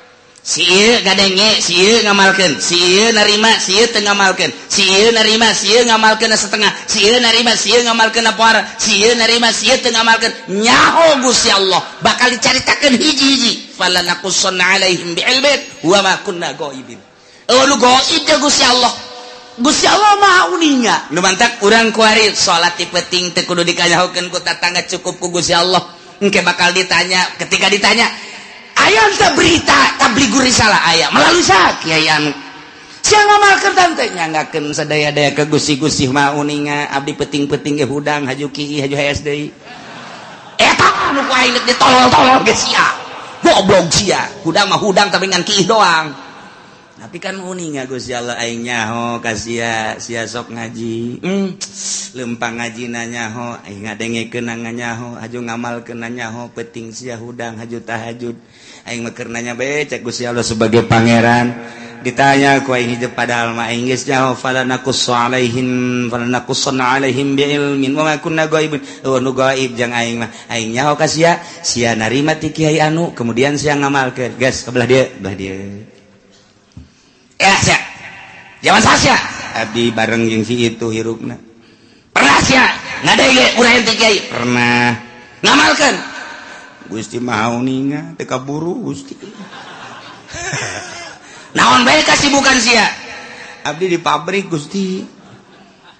Si ieu ngadenge, si ieu ngamalkeun, si ieu narima, si ieu teu ngamalkeun, si ieu narima, si ieu ngamalkeun setengah, si ieu narima, si ieu ngamalkeun apa, si ieu narima, si ieu teu ngamalkeun, nyaho Gusti Allah, bakal dicaritakeun hiji-hiji. Fala naqussanna alaihim bi'ilmin wa ma kunna ghaibin. Eueuh nu gaib Gusti Allah. Gusti Allah Maha uninga. Nu mantak urang kuari salat ti peuting teu kudu dikanyahokeun ku tatangga, cukup ku Gusti Allah. Engke bakal ditanya. Ketika ditanya, aya teu berita tabligur risalah? Aya. Melalui saha? Kiai anu. Sia ngamalkeun tante nyanggakeun sadaya-daya ke Gusti. Gusti Maha uninga, abdi peuting-peuting ge hudang, haju kieu, haju hees deui. Eta anu ku aing ditolol-tolol ge, sia goblok, sia hudang mah hudang tapi ngan kiih doang. Tapi kan uninga Gusti Allah, aing nyaho ka sia, sia sok ngaji, lempang ngaji nyaho, aing ngadengekeun nyaho, haju ngamalkeun nyaho, peuting sia hudang, haju tahajud. Aing mah keur nanya bae, cek Gusti Allah sebagai pangeran. Ditanya ku aing hidup, padahal mah aing geus nyaho, fala naqussu alaihim, fala naqussanna alaihim bi ilmin wa ma kunna ghaibin. Oh, nu gaib jang aing mah. Aing nyaho ka sia, sia narima ti kiai anu, kemudian sia ngamalkeun. Geus, ke belah dieu, belah dieu ya. Sia zaman sia abdi bareng jeung si itu hirupna. Pernah sia ngadenge urang ti kiai? Pernah. Ngamalkeun? Gusti Maha uninga, teu kaburu, Gusti. Naon bae kasibukan sia? Abdi di pabrik, Gusti.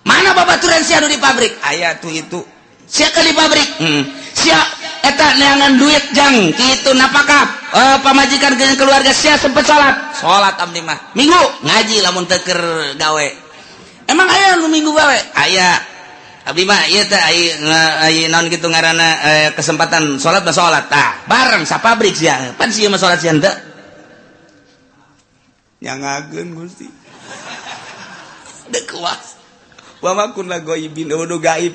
Mana babaturan sia nu di pabrik? Aya tuh itu. Sia ke di pabrik, Sia eta neangan duit jang kitu napakah pamajikan dengan keluarga. Sia sempet salat? Salat abdi mah minggu, ngaji lamun teu keur gawe. Emang aya nu minggu gawe? Aya. Abdi mah ieu teh aya naon kitu ngaranna, kesempatan salat mah salat. Tah, bareng sa pabrik sia pan, sia mah salat, sia henteu. Nyangakeun, Gusti. Dek kuas wa ma kunna ghaibin, nu gaib.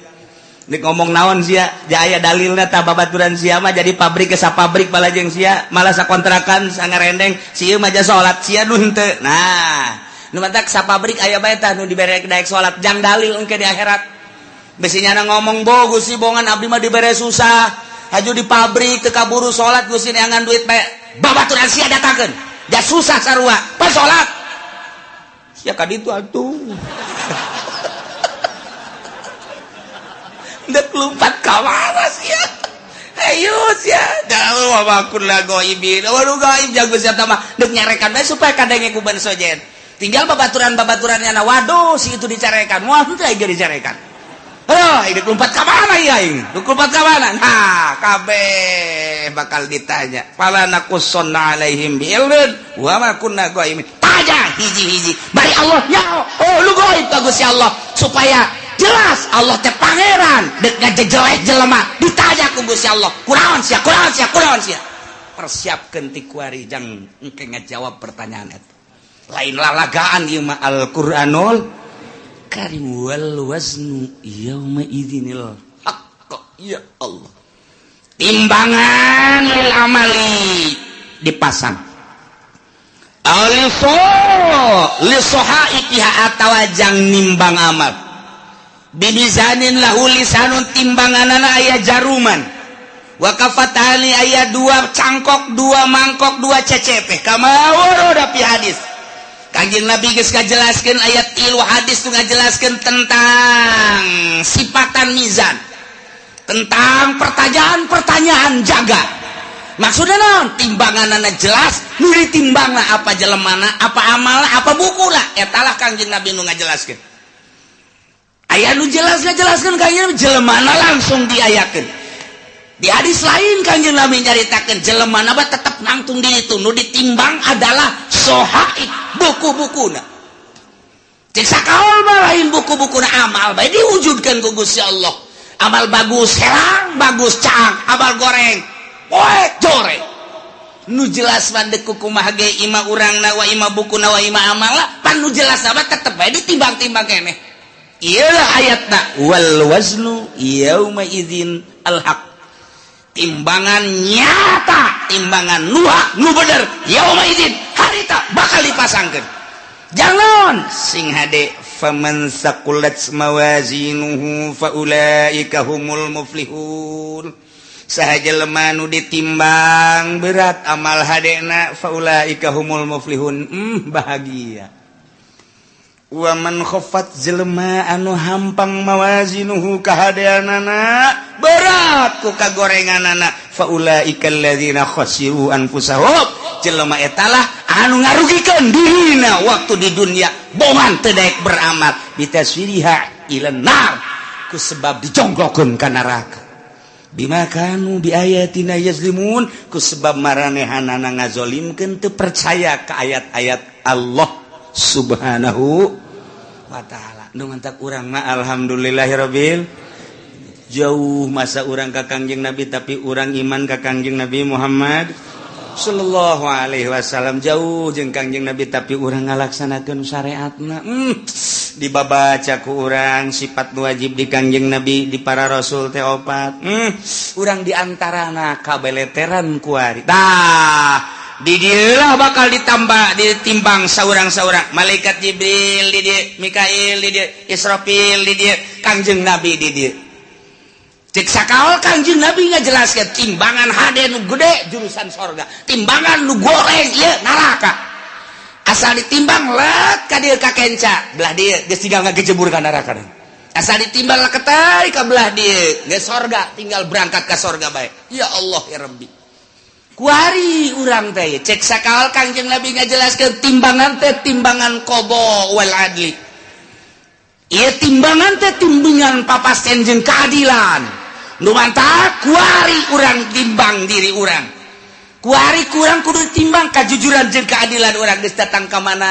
Nek ngomong naon sia jaya dalilna? Tah, babaturan sia mah jadi pabrik ke sa pabrik balajeng sia malah sakontrakan sangarendeng, sia mah ja salat, sia nu henteu. Nah, nu matak sa pabrik aya bae tah nu dibere daek salat jang dalil engke di akhirat. Besinya na ngomong bo, Gusti, bongan abdi mah dibere susah, haju di pabrik teu kaburu salat, Gusti, neangan duit bae. Babaturan sia datangkeun ja susah sarua, pas salat sia ka ditu atuh. Dek lompat ka mana sia? Ayo sia, jauh wa kunna ghaibin. Waduh, gaib jago sia mah. Dek nyarekan bae supaya kadenge ku ban sojen. Tinggal babaturan-babaturannya na, waduh, si itu dicarekan. Wah, henteu aing dicarekan. Aduh, dek lompat ka mana ieu aing? Dek lompat ka mana? Nah, kabeh bakal ditanya. Fala naqussanna alaihim bi ilmin wa ma kunna ghaibin. Tanya hiji-hiji. Bari Allah nyaho. Oh, lu gaib ka Gusti Allah supaya jelas Allah teh pangeran, dek ngajejelek jelema ditanya ku Gusti Allah, kunaon sia, kunaon sia, kunaon sia? Persiapkeun ti kuari jang engke ngajawab pertanyaan eta. Lain lalagaan ieu mah, Al-Qur'anul Karim. Wal waznu yauma idzinil haqq. Ya Allah, timbangan lil amali dipasang aliso lisohaifiha atawa jang nimbang amal bimizanin lahu lisanun, timbanganana aya jaruman, wa kafatani aya dua cangkok, dua mangkok, dua CCP, kama warada fi hadis. Kanjeng Nabi geus ngajelaskeun, ayat tilu hadis tuh ngajelaskeun tentang sifatan mizan, tentang pertanyaan-pertanyaan jaga. Maksudnya naon? Timbanganana jelas, nu ditimbangna apa jelemana, apa amalna, apa bukuna. Eta lah Kanjeng Nabi nu ngajelaskeun. Aya nu jelas ngajelaskeun kayaknya jelemana langsung diayakeun. Di hadis lain Kanjeng Nabi nyaritakeun jelemana mah tetep nangtung di itu, nu ditimbang adalah sohaib, buku-bukuna. Cek sakaol mah lain buku-bukuna, amal bae diwujudkeun ku Gusti Allah. Amal bagus herang, bagus caang, amal goreng poek joreng. Nu jelas mah deuk kumaha ge ima urangna wa ima bukuna wa ima amala, pan nu jelas mah tetep bae ditimbang-timbang keneh. Ieu ayatna wal waznu yauma idzin al haq, timbangan nyata, timbangan nu hak, nu bener, yauma idzin harita bakal dipasangkeun. Jangan sing hade, faman saqulat mawazinuhu faulaika humul muflihun. Saha jelema nu ditimbang berat amal hadena, faulaika humul muflihun, bahagia. Wa man khaffat, jelema anu hampang, mawazinuhu kahadeanana berat ku kagorenganana, faulaika alladzina khasiru anfusahum. Jelema etalah anu ngarugikeun dirina waktu di dunia bongan teu daek beramal bitaswiriha ila nar ku sebab dijongklokeun ka neraka. Bima kanu bi ayatina yazlimun ku sebab maranehanana ngazolimkeun teu percaya ka ayat-ayat Allah Subhanahu wa ta'ala. Nu mantak urang mah alhamdulillahirabbil jauh masa urang ka Kangjeng Nabi tapi urang iman ka Kangjeng Nabi Muhammad sallallahu alaihi wasallam jauh jeung Kangjeng Nabi tapi urang ngalaksanakeun syariatna. Dibabaca ku urang sifat wajib di Kangjeng Nabi di para rasul teh opat. Urang diantarana kabeleteran kuari. Tah, di dieu bakal ditambah ditimbang saurang-saurang malaikat Jibril di dieu, Mikail di dieu, Israfil di dieu, Kangjeng Nabi di dieu. Cek sakaol Kangjeng Nabi ngajelaskeun timbangan hade nu gede jurusan sorga, timbangan nu goreng ieu neraka. Asal ditimbang let ka dieu ka kenca, belah dieu geus tinggal ngagejebur ka neraka. Asal ditimbang leketai ka belah dieu geus sorga, tinggal berangkat ka sorga bae. Ya Allah ya Rabbi. Kuari urang teh cek sakaol Kangjeng Nabi ngajelaskeun timbangan teh timbangan qada wal adli. Ieu timbangan teh timbangan papasten jeung keadilan. Nu mantap kuari urang timbang diri urang. Kuari kurang kudu timbang kajujuran jeung keadilan urang geus datang ka mana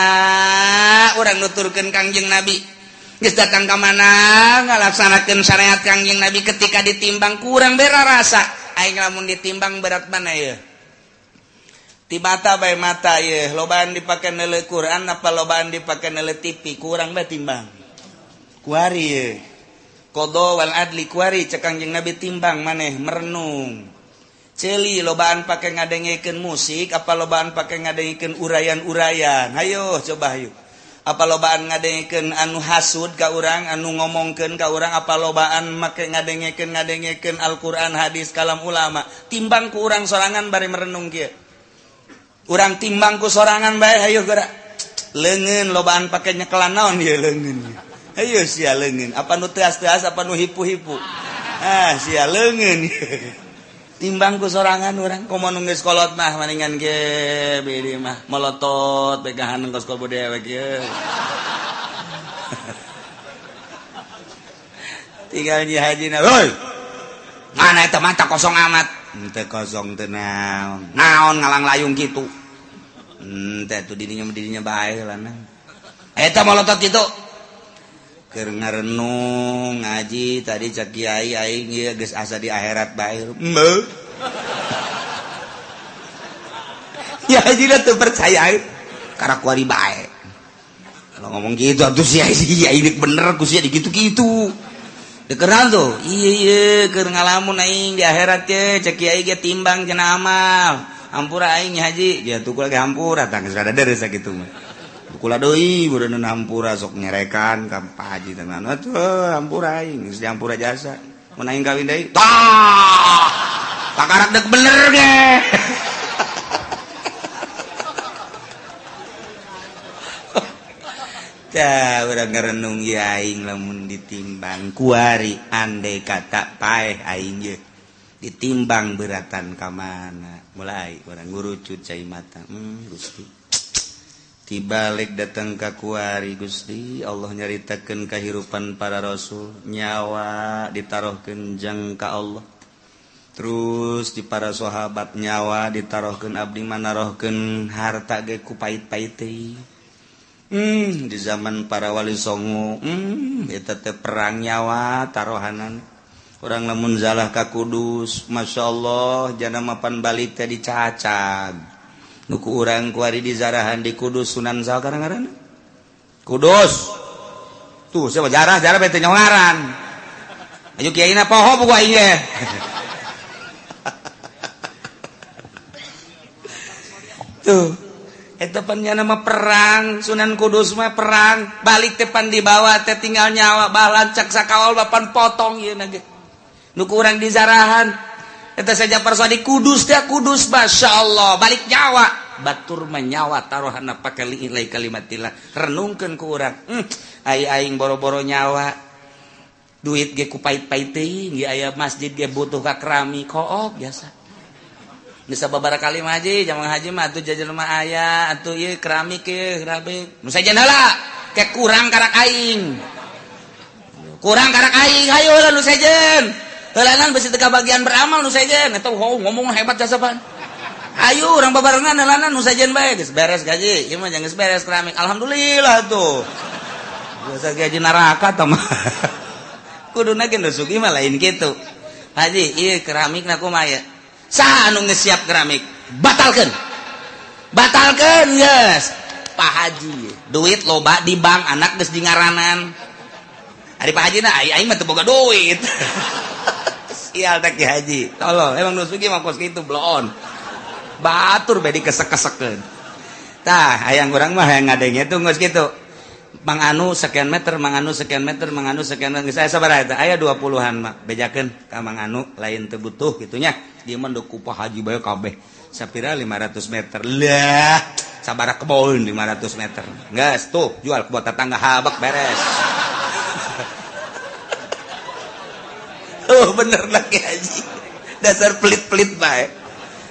urang nuturkeun Kangjeng Nabi. Geus datang ka mana ngalaksanakeun syariat Kangjeng Nabi ketika ditimbang kurang bera rasa. Aing lamun ditimbang berat mana ieu? Ti mata bae mata ieu, lobaan dipake neuleuh Quran apa lobaan dipake neuleuh TV, kurang bae timbang. Kuari ieu. Qada wal adli kuari cek Kangjeng Nabi timbang maneh merenung. Ceuli lobaan pake ngadengekeun musik apa lobaan pake ngadengekeun urayan-urayan. Hayo coba hayu. Apa lobaan ngadengekeun anu hasud ka urang, anu ngomongkeun ka urang, apa lobaan make ngadengekeun Al-Qur'an, hadis, kalam ulama. Timbang ku urang sorangan bari merenung kieu. Urang timbang ku sorangan bae hayu geura. Leungeun lobaan pake nyekelan naon ieu leungeun. Ayo sia leungeun, apa nu teas-teas apa nu hipu-hipu. Ah sia leungeun. Timbang ku sorangan urang komo nu geus kolot mah maningan ge bidi mah melotot pegahan kos kobo dewek ye. Tinggal nyi hajina, "Hoi. Mana eta mata kosong amat." Henteu kosong teu naon. Naon ngalang layung kitu. Henteu tuh dirinya bae lah. Eta melotot kitu. Keur ngarenung ngaji tadi cak kiai aing ieu geus asa di akhirat bae. Hembeuh. Ya haji teu percaya karena kuari bae. Kalau ngomong gitu atuh sia sia ini bener ku sia digitu-gitu. Dikeran tuh. Iya iya keur ngalamun aing di akhirat ye cak kiai ge timbang cenah amal. Hampura aing haji, ya tuh lagi hampura tah geus rada deres sakitu mah. Kula deui beureun hampura sok nyerekan ka Pak Haji tenan. Atuh hampura aing geus dihampura jasa. Mun aing kawin deui, tah. Kakarak deuk bener ge. Tah urang ngarenung ieu aing lamun ditimbang kuari andai kata paeh aing ye. Ditimbang beratan ka mana. Mulai urang ngurucut cai mata. Gusti. Dibalik datang ka kuari Gusti Allah nyaritakeun kahirupan para rasul nyawa ditaruhkeun jang ka Allah terus di para sahabat nyawa ditaruhkeun abdi manarohkeun harta ge ku pait-pait teh. Di zaman para wali songo eta teh perang nyawa taruhanan urang lamun zalah ka Kudus masyaallah jana mapan balik teh dicacag nuku urang kuari di zarahan di Kudus Sunan saha ngaranna Kudus tuh siapa jarah bete nyongaran ayo kiaina poho buku aing ge. Tuh eta pan nya nama perang Sunan Kudus mah perang balik teh pan dibawa teh tinggal nyawa balancak sakawal bapan potong ieu na ge nuku urang di zarahan eta saja persodi Kudus teh Kudus masyaallah balik nyawa batur menyawa taruhana pake liilai kalimatillah renungkeun ku urang. Ai aing boro-boro nyawa duit ge ku pait-pait teuing ge aya masjid ge butuh ka kerami kook biasa. Geus sababaraha kali mah haji, jamang haji mah atuh jajan mah aya, atuh ieu keramik ieu, keramik. Nu sejen heula, ke kurang karak aing. Kurang karak aing, hayu heula nu sejen. Heulanan besi teu kabagian beramal nu sejen, eta ngomong hebat jasa pan. Ayo urang babarengan heulanan nu sejen bae geus beres gaji, ieu mah geus beres keramik. Alhamdulillah tuh. Biasa gaji neraka tah mah. Kuduna ge nu sugih mah lain kitu. Haji, ieu keramikna kumaha ya? Saha anu geus siap keramik? Batalkeun. Batalkeun geus. Pak Haji, duit loba di bank, anak geus di ngaranan. Ari Pak Haji na aing mah teu boga duit. Sial teh Ki Haji. Tolol, emang nu sugih mah kos kitu bloon. Batur bae dikesek-kesekeun. Tah, hayang urang mah hayang ngadenge tuh geus kitu. Mang Anu sekian meter, Mang Anu sekian meter, Mang Anu sekian meter. Geus aya sabaraha eta? Aya 20-an mah. Bejakeun ka Mang Anu lain teu butuh kitu nya. Dia mah ku Pak Haji bae kabeh. Sapira 500 meter. Lah, sabaraha kebon 500 meter. Geus tuh jual ke tetangga habak beres. Oh bener lagi Haji. Dasar pelit-pelit bae.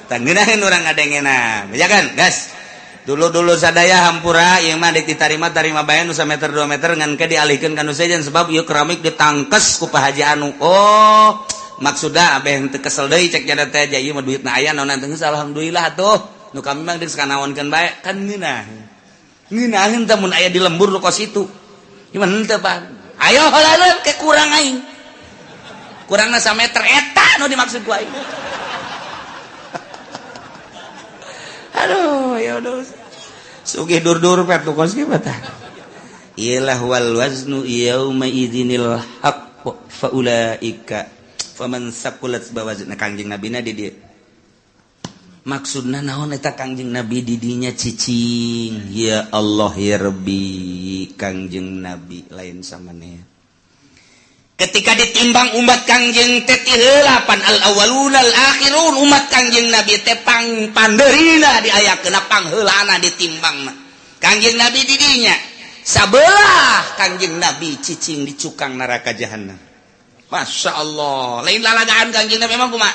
Tah ngeunaheun urang ngadengena. Bejakeun, gas. Dulu-dulu sadaya hampura ieu mah dek ditarima bae nu sameter 2 meter ngan ke dialihkeun ka nu sejen sebab ieu keramik ditangkes ku Pak Haji anu. Oh, maksudna abeh teu kesel deui cek jada teh ieu mah duitna aya naon teh geus alhamdulillah atuh. Nu kami mah geus kanaonkeun bae kan ngeunah. Ngeunaheun teh mun aya di lembur nu kos itu. Gimana henteu Pak? Ayo heula ke kurang aing. Kurangna sameter eta nu dimaksud ku aing. Aduh, ya udah. Sugih dur-dur pet nu kos kieu tah. Iyalah wal waznu yauma idzinil haqq fa ulaika faman saqulat bawazna Kangjeng Nabi na di dieu. Maksudna naon eta Kangjeng Nabi di dinya cicing. Ya Allah ya Rabbi, Kangjeng Nabi lain samaneh. Ketika ditimbang umat Kangjeng teh ti heula pan al awwalun al akhirun umat Kangjeng Nabi teh pang pandeurina diayakeun pangheulana ditimbangna. Kangjeng Nabi di dinya sabelah Kangjeng Nabi cicing di cukang neraka jahanam. Masya Allah, lain lalagaan Kangjeng Nabi emang kumaha?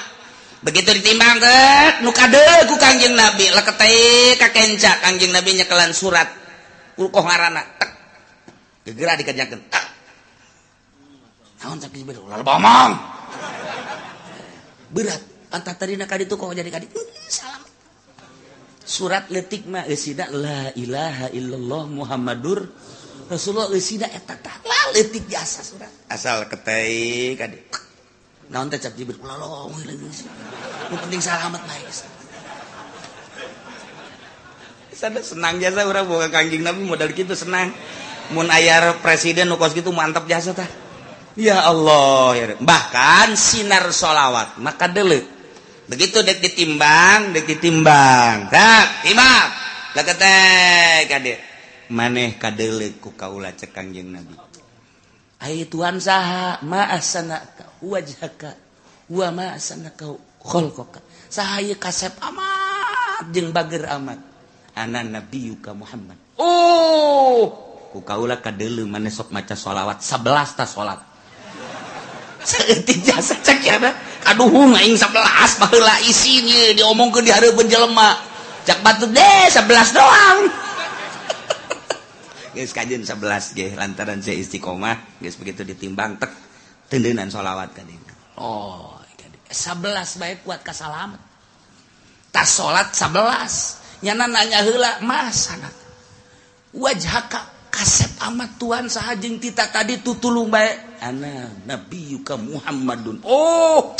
Begitu ditimbang teh nu kadeul ku Kangjeng Nabi leketeh ka kenca Kangjeng Nabi nyekelan surat ukoh ngaranna tek gegera dikerjakeun tek. Naon cak Jibril ulah bomong. Berat antah tadina ka ditu kok jadi ka ditu. Salam. Surat leutik mah eusina la ilaha illallah Muhammadur Rasulullah eusina eta tah la leutik jasa surat. Asal ketei ka ditu. Naon teh cak Jibril ulah lomong nu penting salamet bae. Sada senang jasa urang boga Kangjeng Nabi modal kitu senang. Mun aya presiden nu kos kitu mantap jasa tah. Ya Allah, ya. Bahkan sinar sholawat maka deuleu. Begitu dek ditimbang, tak timbang. Leketek kade. Maneh kadeuleu ku kaula cek Kangjeng Nabi. Ai Tuhan saha ma ahsanaka wajhaka wa ma ahsanaka khalqaka. Saha ieu kasep amat jeung bager amat. Ana nabiyuka Muhammad. Oh, ku kaula kadeuleu maneh sok maca sholawat 11 ta salat. Saeutik jasa cek ya aduh aing 11 baheula isin ieu diomongkeun di hareupeun jelema. Cak batur deh 11 doang. Geus kajeun 11 ge lantaran saya istiqomah geus begitu ditimbang tek tendeunan sholawat ka dieu. Oh, 11 bae kuat ka salamet. Tas salat 11 nyana nanya heula masana. Wajhaka kasep amat Tuhan saha jeung tita tadi tutulung bae. Ana nabiyuka Muhammadun. Oh,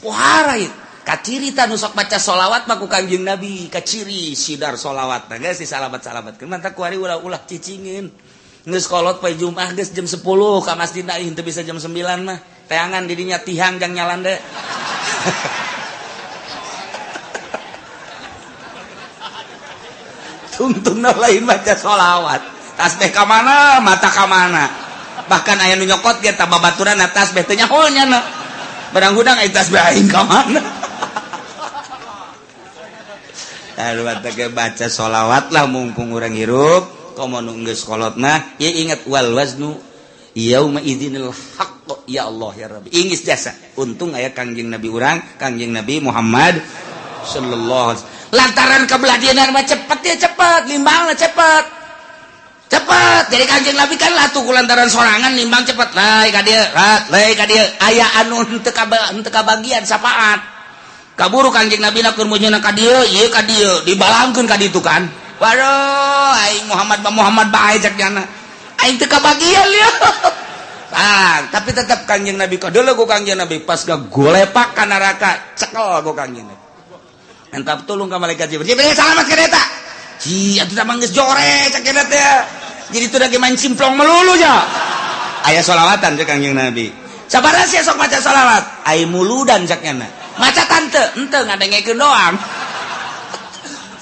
pohara ieu. Kaciri ta nu sok maca sholawat mah ku Kangjeng Nabi, kaciri sidar sholawat. Nah geus disalamat-salamatkeun. Mantap kuari ulah-ulah cicingin. Geus kolot poe Jumat geus jam 10 ka masjid aing teu bisa jam 9 mah. Teangan di dinya tihang jang nyalande. Tungtungna lain maca sholawat. Tasbih ka mana, mata ka mana. Bahkan aya nu nyokot ge ta babaturan tasbih teh nyaho nya. Barang hudang aya tasbih aing ka mana. Aduh teh baca sholawat lah mumpung urang hirup, komo nu geus kolot mah ieu ingat wal waznu yauma idzinil haqq ya Allah ya Rabbi. Ingis jasa. Untung aya Kangjeng Nabi urang, Kangjeng Nabi Muhammad. sallallahu alaihi wasallam. Lantaran kebeladianan mah cepet ya cepet, nimbangna cepet. Cepet. Jadi Kanjeng Nabi kan latuh ku lantaran sorangan nimbang cepet. Lai ka dieu, lai ka dieu. Aya anu henteu kabagian sapaat. Kaburu Kanjeng Nabi na keur meunyeuna ka dieu, ieu ka dieu, dibalangkeun ka ditu kan. Waduh, aing Muhammad ba Muhammad bae cak nyana. Aing teu kabagian lieu. Ah, tapi tetap Kanjeng Nabi kadeuleu ku Kanjeng Nabi pas golepak ka neraka, cekel ku Kanjeng Nabi. Minta tolong ka malaikat Jibril. Jibril salamat ka eta. Ci atuh tah geus jore cak eta teh. Jadi itu lagi main simplong melulu ya. Aya solawatan cek Kanjeng Nabi. Sabaraha sia sok maca solawat? Ai muludan cak nyana. Maca tante, henteu ngadengekeun doang.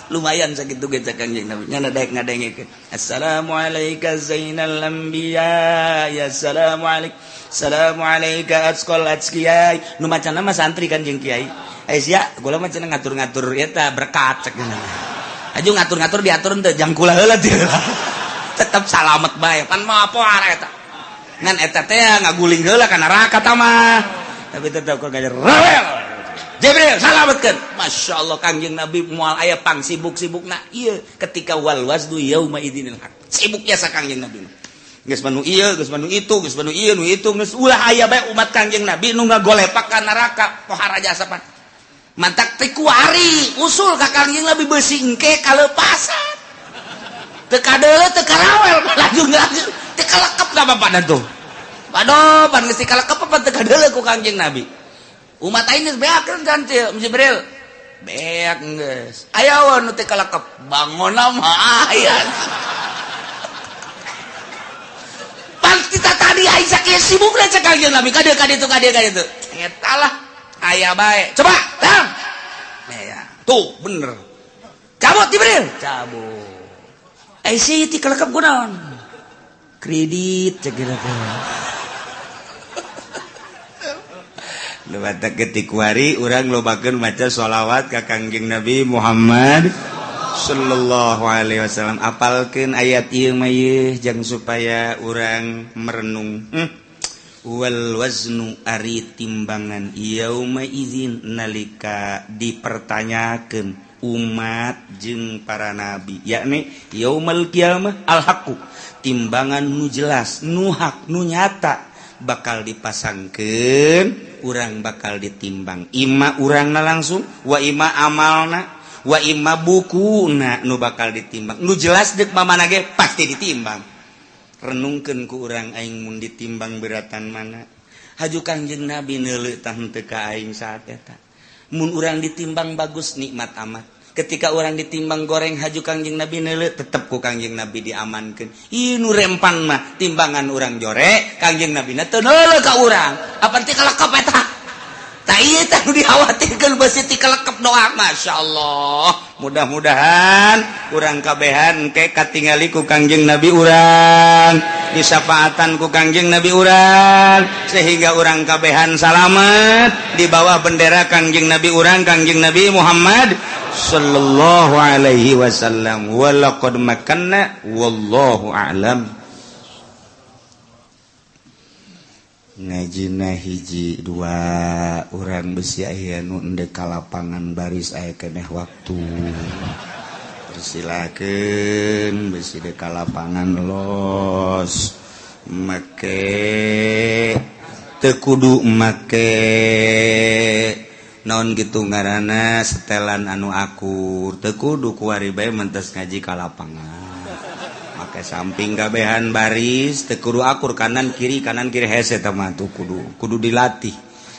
Lumayan sakitu ge cek Kanjeng Nabi. Nyana daek ngadengekeun. Assalamualaikum zainal anbiya. Ya assalamualaikum. Assalamualaikum atqal atqiyai. Nu macana mah santri kan jeung kiai. Eh sia, gula mah cenah ngatur-ngatur eta berkat cek nyana. Aju ngatur-ngatur diatur henteu jangkula heula teu. Tetep salamet bae. Pan mah poar eta. Ngan eta teh ngaguling heula ka neraka ta mah. Tapi tetep kok gajer rawel. Jibril salametkeun. Masya Allah Kanjeng Nabi moal aya pang sibuk-sibukna ieu ketika wal waznu yauma idzinil haq. Sibuk biasa Kanjeng Nabi. Geus manu ieu, geus manu itu, geus manu ieu, nu itu, geus ulah aya bae umat Kanjeng Nabi nu ngagolepak ka neraka pohara jasa pan. Mantak teh kuari usul ka Kanjeng Nabi beusi engke kalepasan. Teu kadeuleu teu karawel laju laju teu kalekep ka bapana tuh. Waduh, pan geus kalekep apa teu kadeuleu ku Kanjeng Nabi. Umat aing geus beakeun kan Jibril. Beak geus. Aya nu teu kalekep, bangona mah aya. Pan kita tadi aing sakieu sibukna cek Kanjeng Nabi ka dieu ka ditu ka dieu ka ditu. Eta lah aya bae. Coba, tang. Ya, tuh bener. Cabut Jibril, cabut. Eh si ti kalekep kunaon? Kredit cek teh. Lewat ketik wari urang lobakeun maca sholawat ka Kangjeng Nabi Muhammad sallallahu alaihi wasallam. Apalkeun ayat ieu mah ieu jang supaya urang merenung. Wal waznu ari timbangan yauma idzin nalika dipertanyakeun umat jeung para nabi, yakni yaumal qiyamah al haqqu, timbangan nu jelas, nu hak, nu nyata bakal dipasangkeun, urang bakal ditimbang. Ima urangna langsung, wa ima amalna, wa ima bukuna nu bakal ditimbang. Nu jelas deuk mamana ge pasti ditimbang. Renungkeun ku urang aing mun ditimbang beratan mana. Haju Kangjeng Nabi neuleuh tah henteu ka aing saat eta. Mun urang ditimbang bagus nikmat amat. Ketika orang ditimbang goreng haju Kangjeng Nabi neuleuh tetep ku Kangjeng Nabi diamankeun. Ieu nu rempan mah timbangan urang jore, Kangjeng Nabi na teu neuleuh ka urang. Apa teh kalekep eta? Tah ieu teh nu dikhawatirkeun beusi ti kalekep doa. Masyaallah. Mudah-mudahan urang kabehan engke katingali ku Kangjeng Nabi urang, disafaatan ku Kangjeng Nabi urang, sehingga urang kabehan salamet di bawah bendera Kangjeng Nabi urang, Kangjeng Nabi Muhammad sallallahu alaihi wasallam. Walaqad makanna wallahu a'lam. Ngajina hiji dua urang besi aya nu endek ka lapangan baris aya keneh waktu. Persilakeun besi dek ka lapangan los. Make teu kudu make naon gitu ngaranna setelan anu akur, teu kudu kuari bae mentes ngaji ka lapangan. Make samping kabehan baris teu kudu akur kanan kiri hese tah mah tuh kudu dilatih.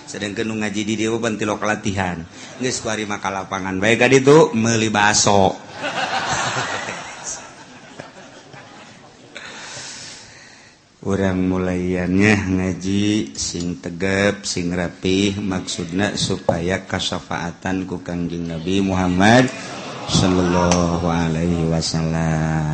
Sedangkan nu ngaji di dieu pan tilok latihan. Geus kuari mah ka lapangan bae ka ditu meuli baso. Urang mulaiannya ngaji sing tegep sing rapih, maksudna supaya kasafaatan ku Kangjeng Nabi Muhammad sallallahu alaihi wasallam.